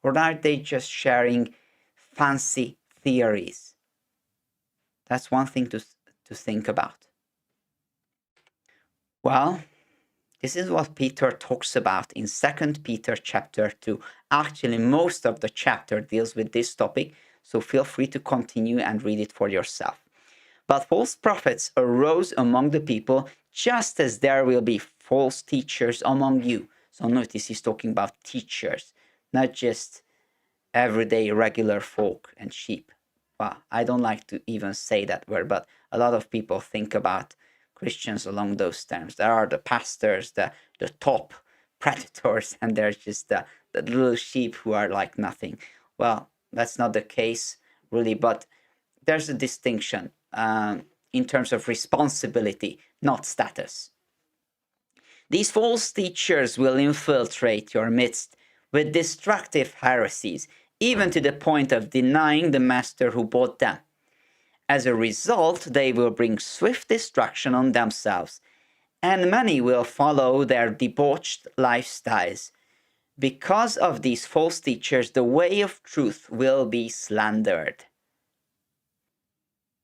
Or are they just sharing fancy theories? That's one thing to think about. Well, this is what Peter talks about in 2 Peter chapter 2. Actually, most of the chapter deals with this topic, so feel free to continue and read it for yourself. But false prophets arose among the people, just as there will be false teachers among you. So notice he's talking about teachers, not just everyday regular folk and sheep. Well, I don't like to even say that word, but a lot of people think about Christians along those terms. There are the pastors, the top predators, and there's just the little sheep who are like nothing. Well, that's not the case really, but there's a distinction in terms of responsibility, not status. These false teachers will infiltrate your midst with destructive heresies, even to the point of denying the master who bought them. As a result, they will bring swift destruction on themselves, and many will follow their debauched lifestyles. Because of these false teachers, the way of truth will be slandered.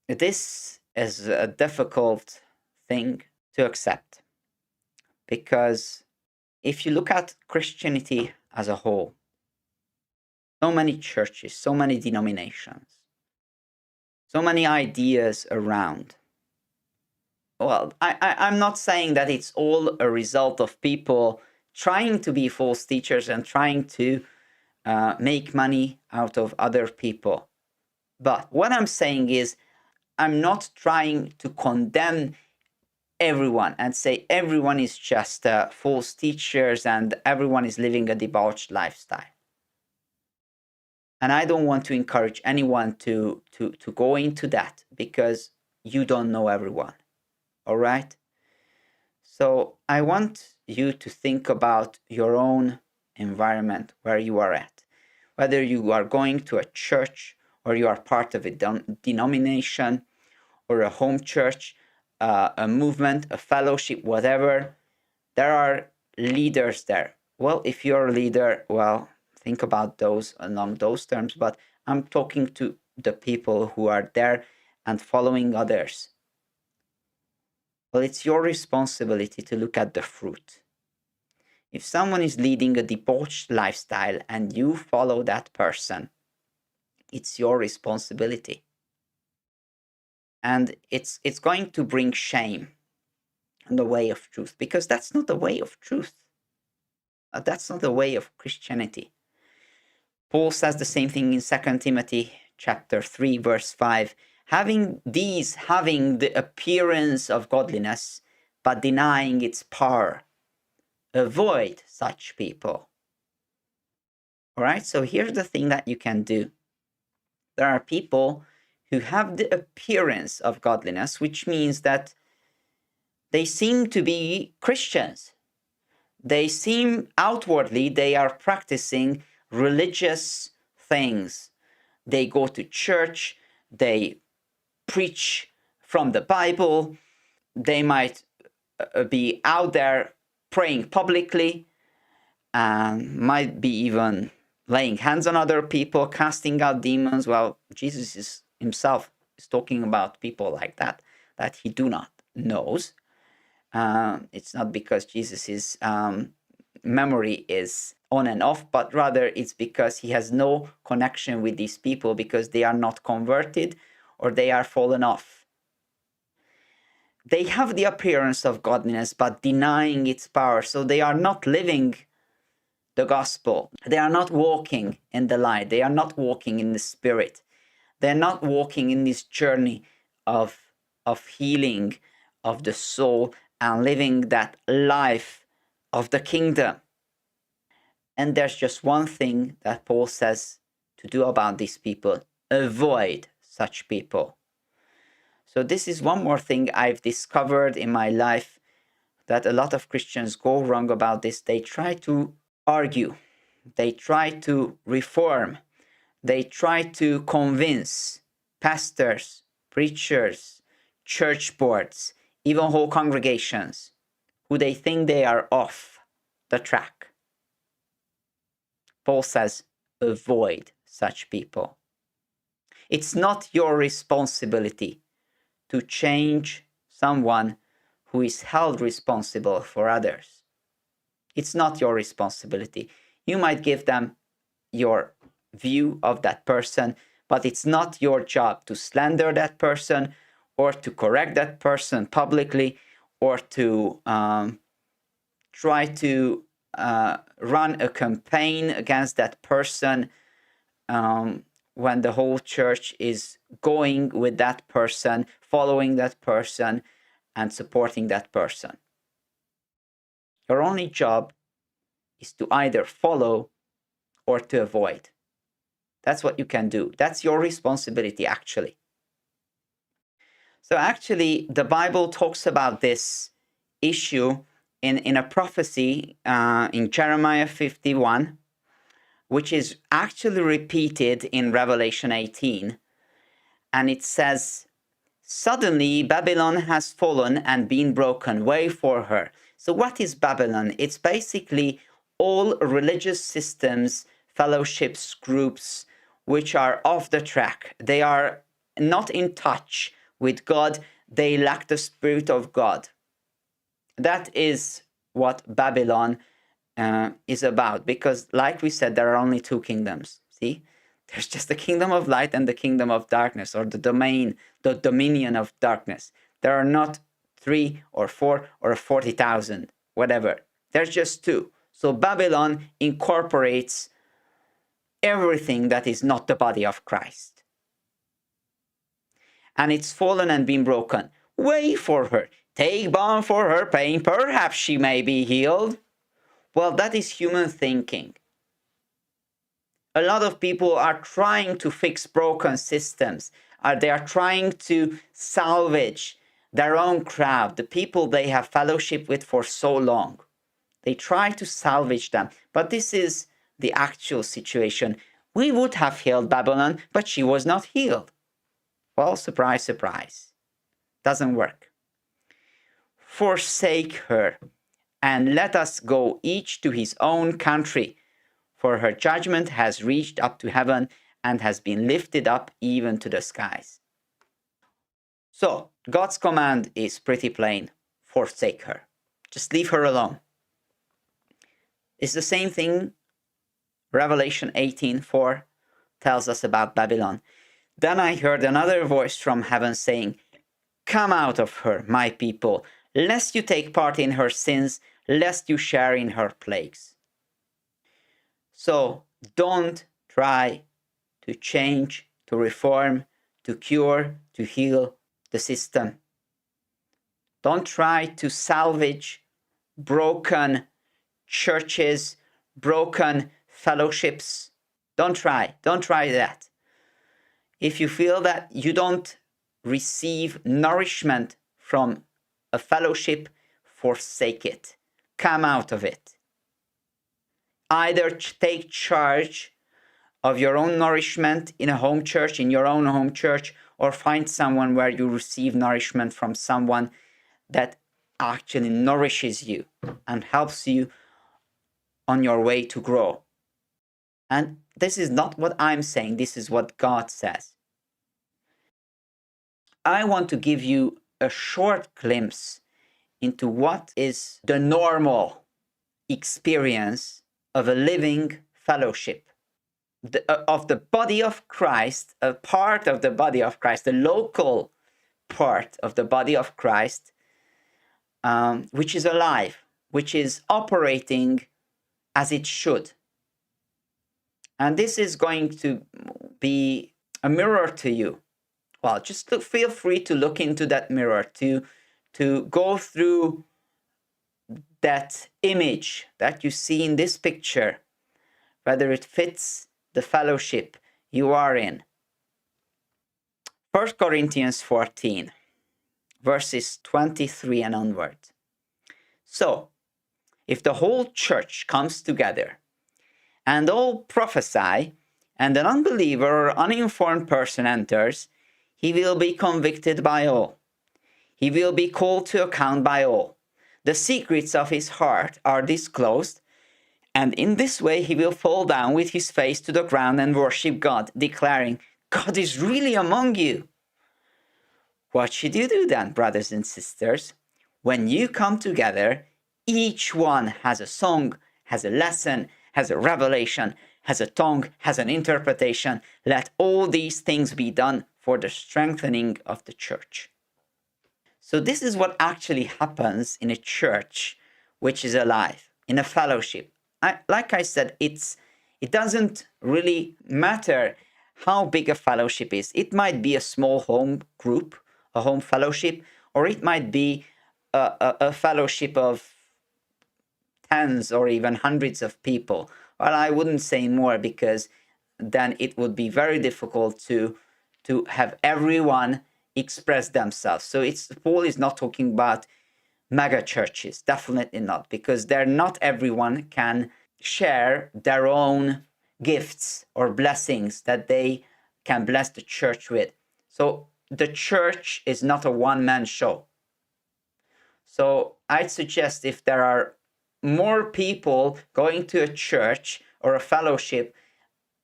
This is a difficult thing to accept, because if you look at Christianity as a whole, so many churches, so many denominations, so many ideas around. Well, I'm not saying that it's all a result of people trying to be false teachers and trying to make money out of other people. But what I'm saying is, I'm not trying to condemn everyone and say everyone is just false teachers and everyone is living a debauched lifestyle. And I don't want to encourage anyone to go into that, because you don't know everyone. All right? So I want you to think about your own environment where you are at. Whether you are going to a church or you are part of a denomination or a home church, a movement, a fellowship, whatever, there are leaders there. Well, if you're a leader, well, think about those along those terms, but I'm talking to the people who are there and following others. Well, it's your responsibility to look at the fruit. If someone is leading a debauched lifestyle and you follow that person, it's your responsibility. And it's going to bring shame on the way of truth, because that's not the way of truth. That's not the way of Christianity. Paul says the same thing in 2 Timothy chapter 3, verse 5. Having the appearance of godliness, but denying its power. Avoid such people. All right, so here's the thing that you can do. There are people who have the appearance of godliness, which means that they seem to be Christians. They seem outwardly, they are practicing religious things. They go to church, they preach from the Bible, they might be out there praying publicly, and might be even laying hands on other people, casting out demons. Well, Jesus himself is talking about people like that he do not knows. It's not because Jesus's memory is on and off, but rather it's because he has no connection with these people, because they are not converted or they are fallen off. They have the appearance of godliness, but denying its power. So they are not living the gospel. They are not walking in the light. They are not walking in the spirit. They're not walking in this journey of healing of the soul and living that life of the kingdom. And there's just one thing that Paul says to do about these people: avoid such people. So this is one more thing I've discovered in my life, that a lot of Christians go wrong about this. They try to argue, they try to reform, they try to convince pastors, preachers, church boards, even whole congregations, who they think they are off the track. Paul says, avoid such people. It's not your responsibility to change someone who is held responsible for others. It's not your responsibility. You might give them your view of that person, but it's not your job to slander that person or to correct that person publicly or to try to run a campaign against that person when the whole church is going with that person, following that person, and supporting that person. Your only job is to either follow or to avoid. That's what you can do. That's your responsibility, actually. So actually, the Bible talks about this issue in a prophecy in Jeremiah 51, which is actually repeated in Revelation 18. And it says, "Suddenly Babylon has fallen and been broken. Way for her." So what is Babylon? It's basically all religious systems, fellowships, groups, which are off the track. They are not in touch with God. They lack the Spirit of God. That is what Babylon is about. Because like we said, there are only two kingdoms. See? There's just the kingdom of light and the kingdom of darkness, or the dominion of darkness. There are not 3 or 4 or 40,000, whatever. There's just two. So Babylon incorporates everything that is not the body of Christ. And it's fallen and been broken. Way for her. Take balm for her pain. Perhaps she may be healed. Well, that is human thinking. A lot of people are trying to fix broken systems. They are trying to salvage their own crowd, the people they have fellowship with for so long. They try to salvage them. But this is the actual situation. We would have healed Babylon, but she was not healed. Well, surprise, surprise. Doesn't work. Forsake her, and let us go each to his own country. For her judgment has reached up to heaven and has been lifted up even to the skies. So, God's command is pretty plain. Forsake her. Just leave her alone. It's the same thing Revelation 18:4 tells us about Babylon. Then I heard another voice from heaven saying, "Come out of her, my people, lest you take part in her sins, lest you share in her plagues." So don't try to change, to reform, to cure, to heal the system. Don't try to salvage broken churches, broken fellowships. Don't try that. If you feel that you don't receive nourishment from a fellowship, forsake it. Come out of it. Either take charge of your own nourishment in a home church, in your own home church, or find someone where you receive nourishment from someone that actually nourishes you and helps you on your way to grow. And this is not what I'm saying, this is what God says. I want to give you a short glimpse into what is the normal experience of a living fellowship, of the body of Christ, a part of the body of Christ, the local part of the body of Christ, which is alive, which is operating as it should. And this is going to be a mirror to you. Well, just feel free to look into that mirror, to go through that image that you see in this picture, whether it fits the fellowship you are in. 1 Corinthians 14, verses 23 and onward. So, if the whole church comes together and all prophesy, and an unbeliever or uninformed person enters, he will be convicted by all. He will be called to account by all. The secrets of his heart are disclosed, and in this way he will fall down with his face to the ground and worship God, declaring, "God is really among you." What should you do then, brothers and sisters? When you come together, each one has a song, has a lesson, has a revelation, has a tongue, has an interpretation. Let all these things be done for the strengthening of the church. So this is what actually happens in a church which is alive, in a fellowship. Like I said, it doesn't really matter how big a fellowship is. It might be a small home group, a home fellowship, or it might be a fellowship of tens or even hundreds of people. Well, I wouldn't say more, because then it would be very difficult to have everyone express themselves. So it's Paul is not talking about mega churches, definitely not, because they're not everyone can share their own gifts or blessings that they can bless the church with. So the church is not a one-man show. So I'd suggest, if there are more people going to a church or a fellowship,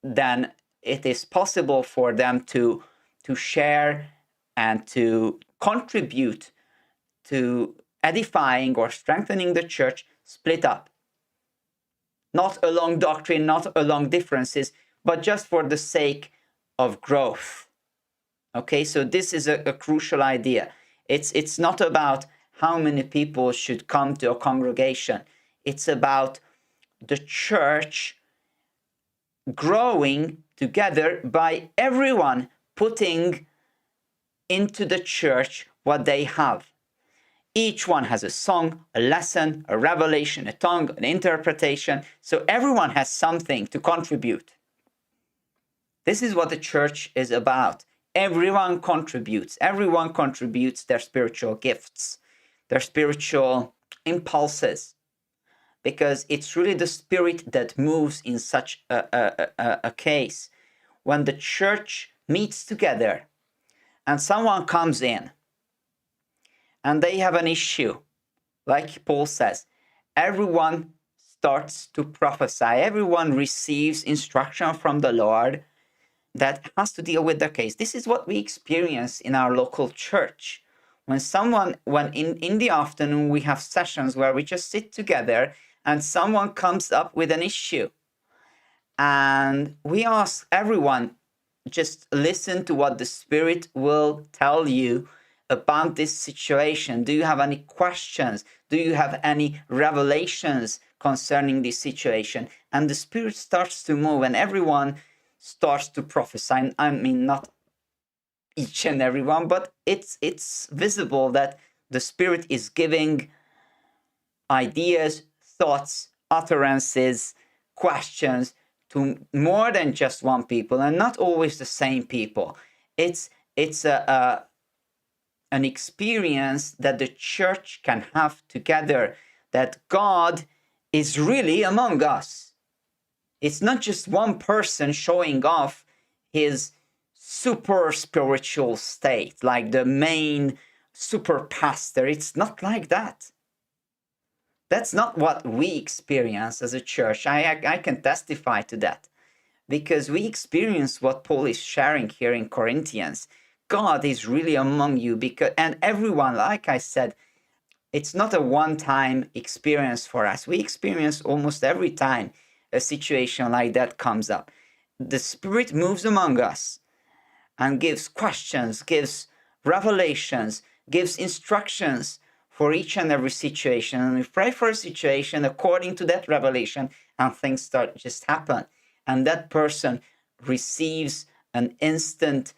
then it is possible for them to share and to contribute to edifying or strengthening the church, split up. Not along doctrine, not along differences, but just for the sake of growth. Okay, so this is a crucial idea. It's not about how many people should come to a congregation. It's about the church growing together by everyone putting into the church what they have. Each one has a song, a lesson, a revelation, a tongue, an interpretation. So everyone has something to contribute. This is what the church is about. Everyone contributes. Everyone contributes their spiritual gifts, their spiritual impulses, because it's really the Spirit that moves in such a case. When the church meets together and someone comes in and they have an issue, like Paul says, everyone starts to prophesy. Everyone receives instruction from the Lord that has to deal with the case. This is what we experience in our local church. When in the afternoon we have sessions where we just sit together and someone comes up with an issue, and we ask everyone, just listen to what the Spirit will tell you about this situation. Do you have any questions? Do you have any revelations concerning this situation? And the Spirit starts to move and everyone starts to prophesy. I mean, not each and everyone, but it's visible that the Spirit is giving ideas, thoughts, utterances, questions to more than just one people, and not always the same people. It's an experience that the church can have together, that God is really among us. It's not just one person showing off his super spiritual state, like the main super pastor. It's not like that. That's not what we experience as a church. I can testify to that, because we experience what Paul is sharing here in Corinthians. God is really among you, and everyone, like I said, it's not a one-time experience for us. We experience almost every time a situation like that comes up. The Spirit moves among us and gives questions, gives revelations, gives instructions for each and every situation. And we pray for a situation according to that revelation, and things start just happen. And that person receives an instant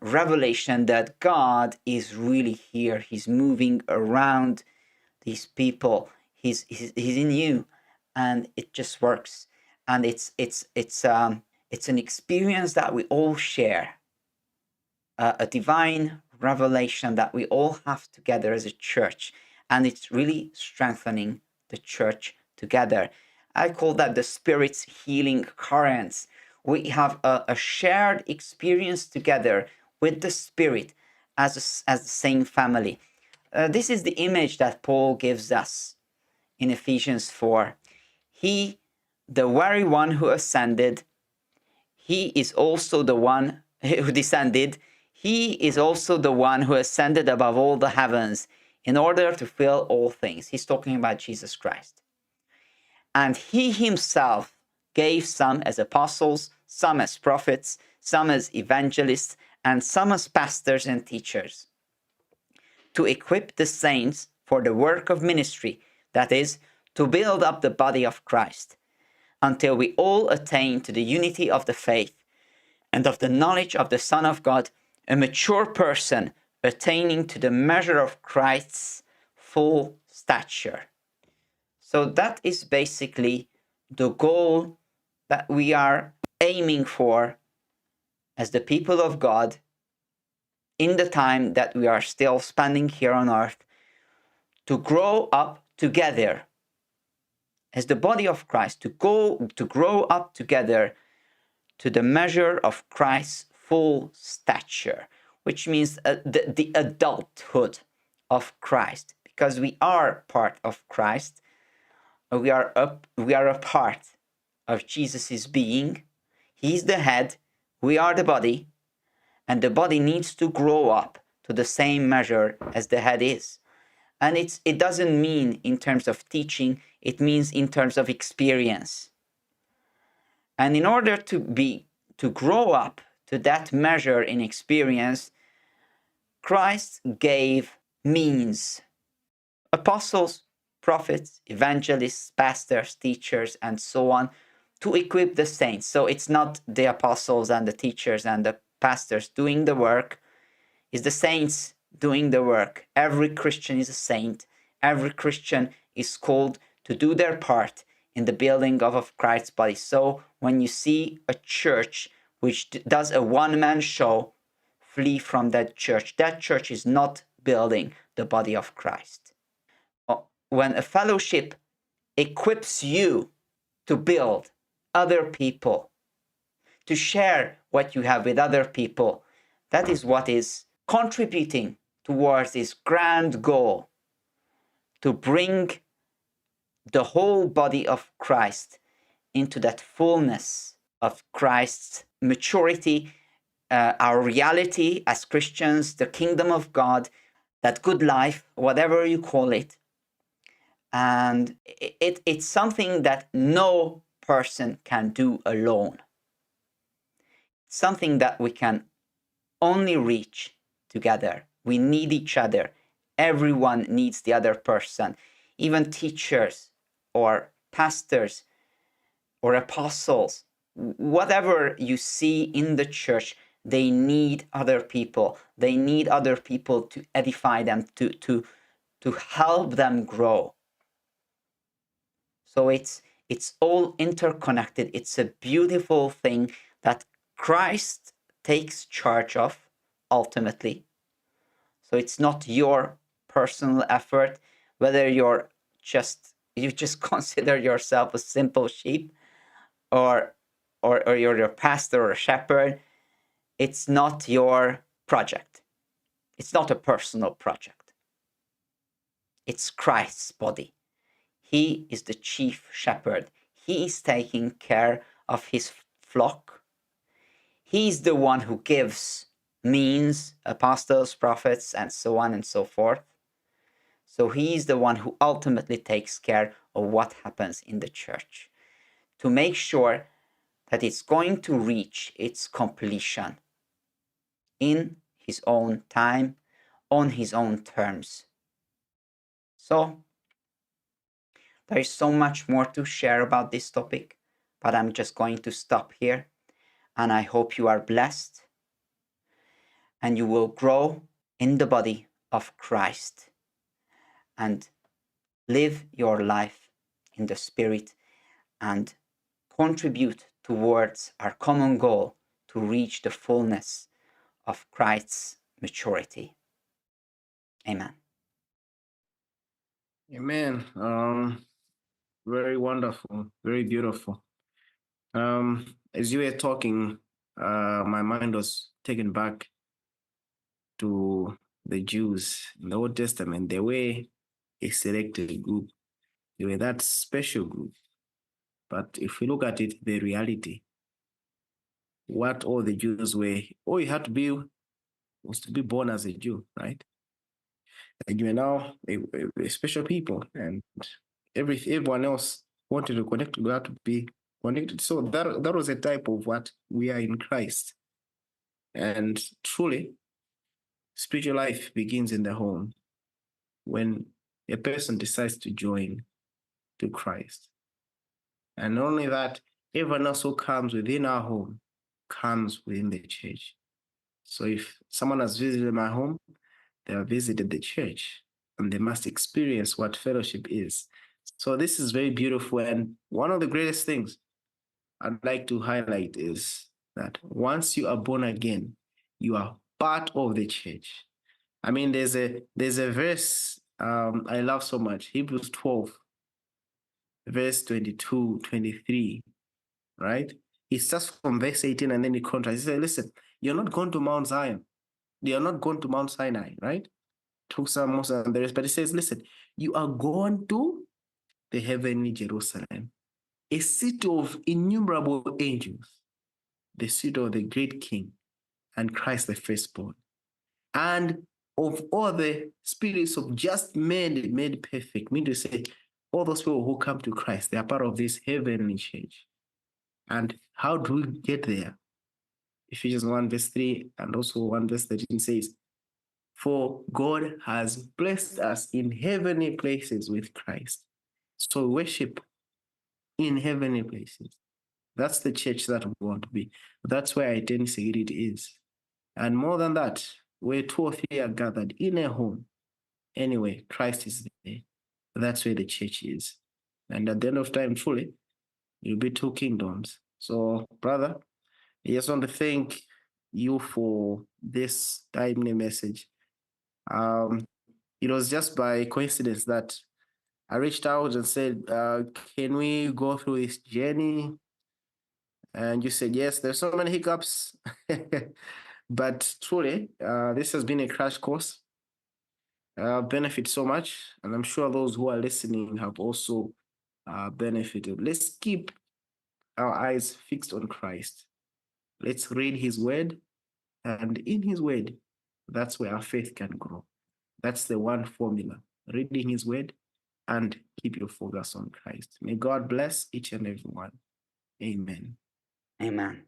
revelation that God is really here. He's moving around these people. He's in you, and it just works. And it's an experience that we all share, a divine revelation that we all have together as a church, and it's really strengthening the church together. I call that the Spirit's healing currents. We have a shared experience together with the Spirit as the same family. This is the image that Paul gives us in Ephesians 4. He, the very one who ascended, he is also the one who descended. He is also the one who ascended above all the heavens in order to fill all things. He's talking about Jesus Christ. And he himself gave some as apostles, some as prophets, some as evangelists, and some as pastors and teachers, to equip the saints for the work of ministry, that is, to build up the body of Christ, until we all attain to the unity of the faith and of the knowledge of the Son of God, a mature person attaining to the measure of Christ's full stature. So that is basically the goal that we are aiming for as the people of God in the time that we are still spending here on earth, to grow up together as the body of Christ, to grow up together to the measure of Christ's full stature, which means the adulthood of Christ, because we are part of Christ. We are a part of Jesus's being. He's the head, we are the body, and the body needs to grow up to the same measure as the head is. And it doesn't mean in terms of teaching, it means in terms of experience. And in order to grow up to that measure in experience, Christ gave means: apostles, prophets, evangelists, pastors, teachers, and so on, to equip the saints. So it's not the apostles and the teachers and the pastors doing the work, it's the saints doing the work. Every Christian is a saint. Every Christian is called to do their part in the building of Christ's body. So when you see a church which does a one-man show, flee from that church. That church is not building the body of Christ. When a fellowship equips you to build other people, to share what you have with other people, that is what is contributing towards this grand goal to bring the whole body of Christ into that fullness of Christ's maturity, our reality as Christians, the kingdom of God, that good life, whatever you call it. And it's something that no person can do alone. It's something that we can only reach together. We need each other. Everyone needs the other person. Even teachers or pastors or apostles, whatever you see in the church, they need other people. They need other people to edify them, to help them grow. So it's all interconnected. It's a beautiful thing that Christ takes charge of ultimately. So it's not your personal effort, whether you just consider yourself a simple sheep, or you're a pastor or a shepherd. It's not your project. It's not a personal project. It's Christ's body. He is the chief shepherd. He is taking care of his flock. He's the one who gives means, apostles, prophets, and so on and so forth. So he's the one who ultimately takes care of what happens in the church, to make sure that it's going to reach its completion in his own time, on his own terms. So there is so much more to share about this topic, but I'm just going to stop here. And I hope you are blessed and you will grow in the body of Christ and live your life in the Spirit and contribute towards our common goal to reach the fullness of Christ's maturity. Amen. Amen. Very wonderful, very beautiful. As you were talking, my mind was taken back to the Jews in the Old Testament. They were a selected group. They were that special group. But if we look at it, the reality, what all the Jews were, all you had to be was to be born as a Jew, right? And you are now a special people, and everyone else wanted to connect to God to be connected. So that was a type of what we are in Christ. And truly, spiritual life begins in the home when a person decides to join to Christ. And not only that, everyone else who comes within our home comes within the church. So if someone has visited my home, they have visited the church. and they must experience what fellowship is. So this is very beautiful. And one of the greatest things I'd like to highlight is that once you are born again, you are part of the church. I mean, there's a verse I love so much, Hebrews 12, verse 22, 23, right? It starts from verse 18 and then it contrasts. He said, listen, you're not going to Mount Zion. You're not going to Mount Sinai, right? Took some Moses and the rest. But it says, listen, you are going to the heavenly Jerusalem, a city of innumerable angels, the seat of the great king and Christ the firstborn, and of all the spirits of just men made perfect. Mean to say, all those people who come to Christ, they are part of this heavenly church. And how do we get there? Ephesians 1 verse 3 and also 1 verse 13 says, for God has blessed us in heavenly places with Christ. So worship in heavenly places. That's the church that we want to be. That's where identity security is. And more than that, where two or three are gathered in a home, anyway, Christ is there. That's where the church is. And at the end of time, truly, you'll be two kingdoms. So, brother, I just want to thank you for this timely message. It was just by coincidence that I reached out and said, can we go through this journey? And you said, yes, there's so many hiccups. But truly, this has been a crash course. Benefit so much. And I'm sure those who are listening have also benefited. Let's keep our eyes fixed on Christ. Let's read his word. And in his word, that's where our faith can grow. That's the one formula. Reading his word and keep your focus on Christ. May God bless each and every one. Amen. Amen.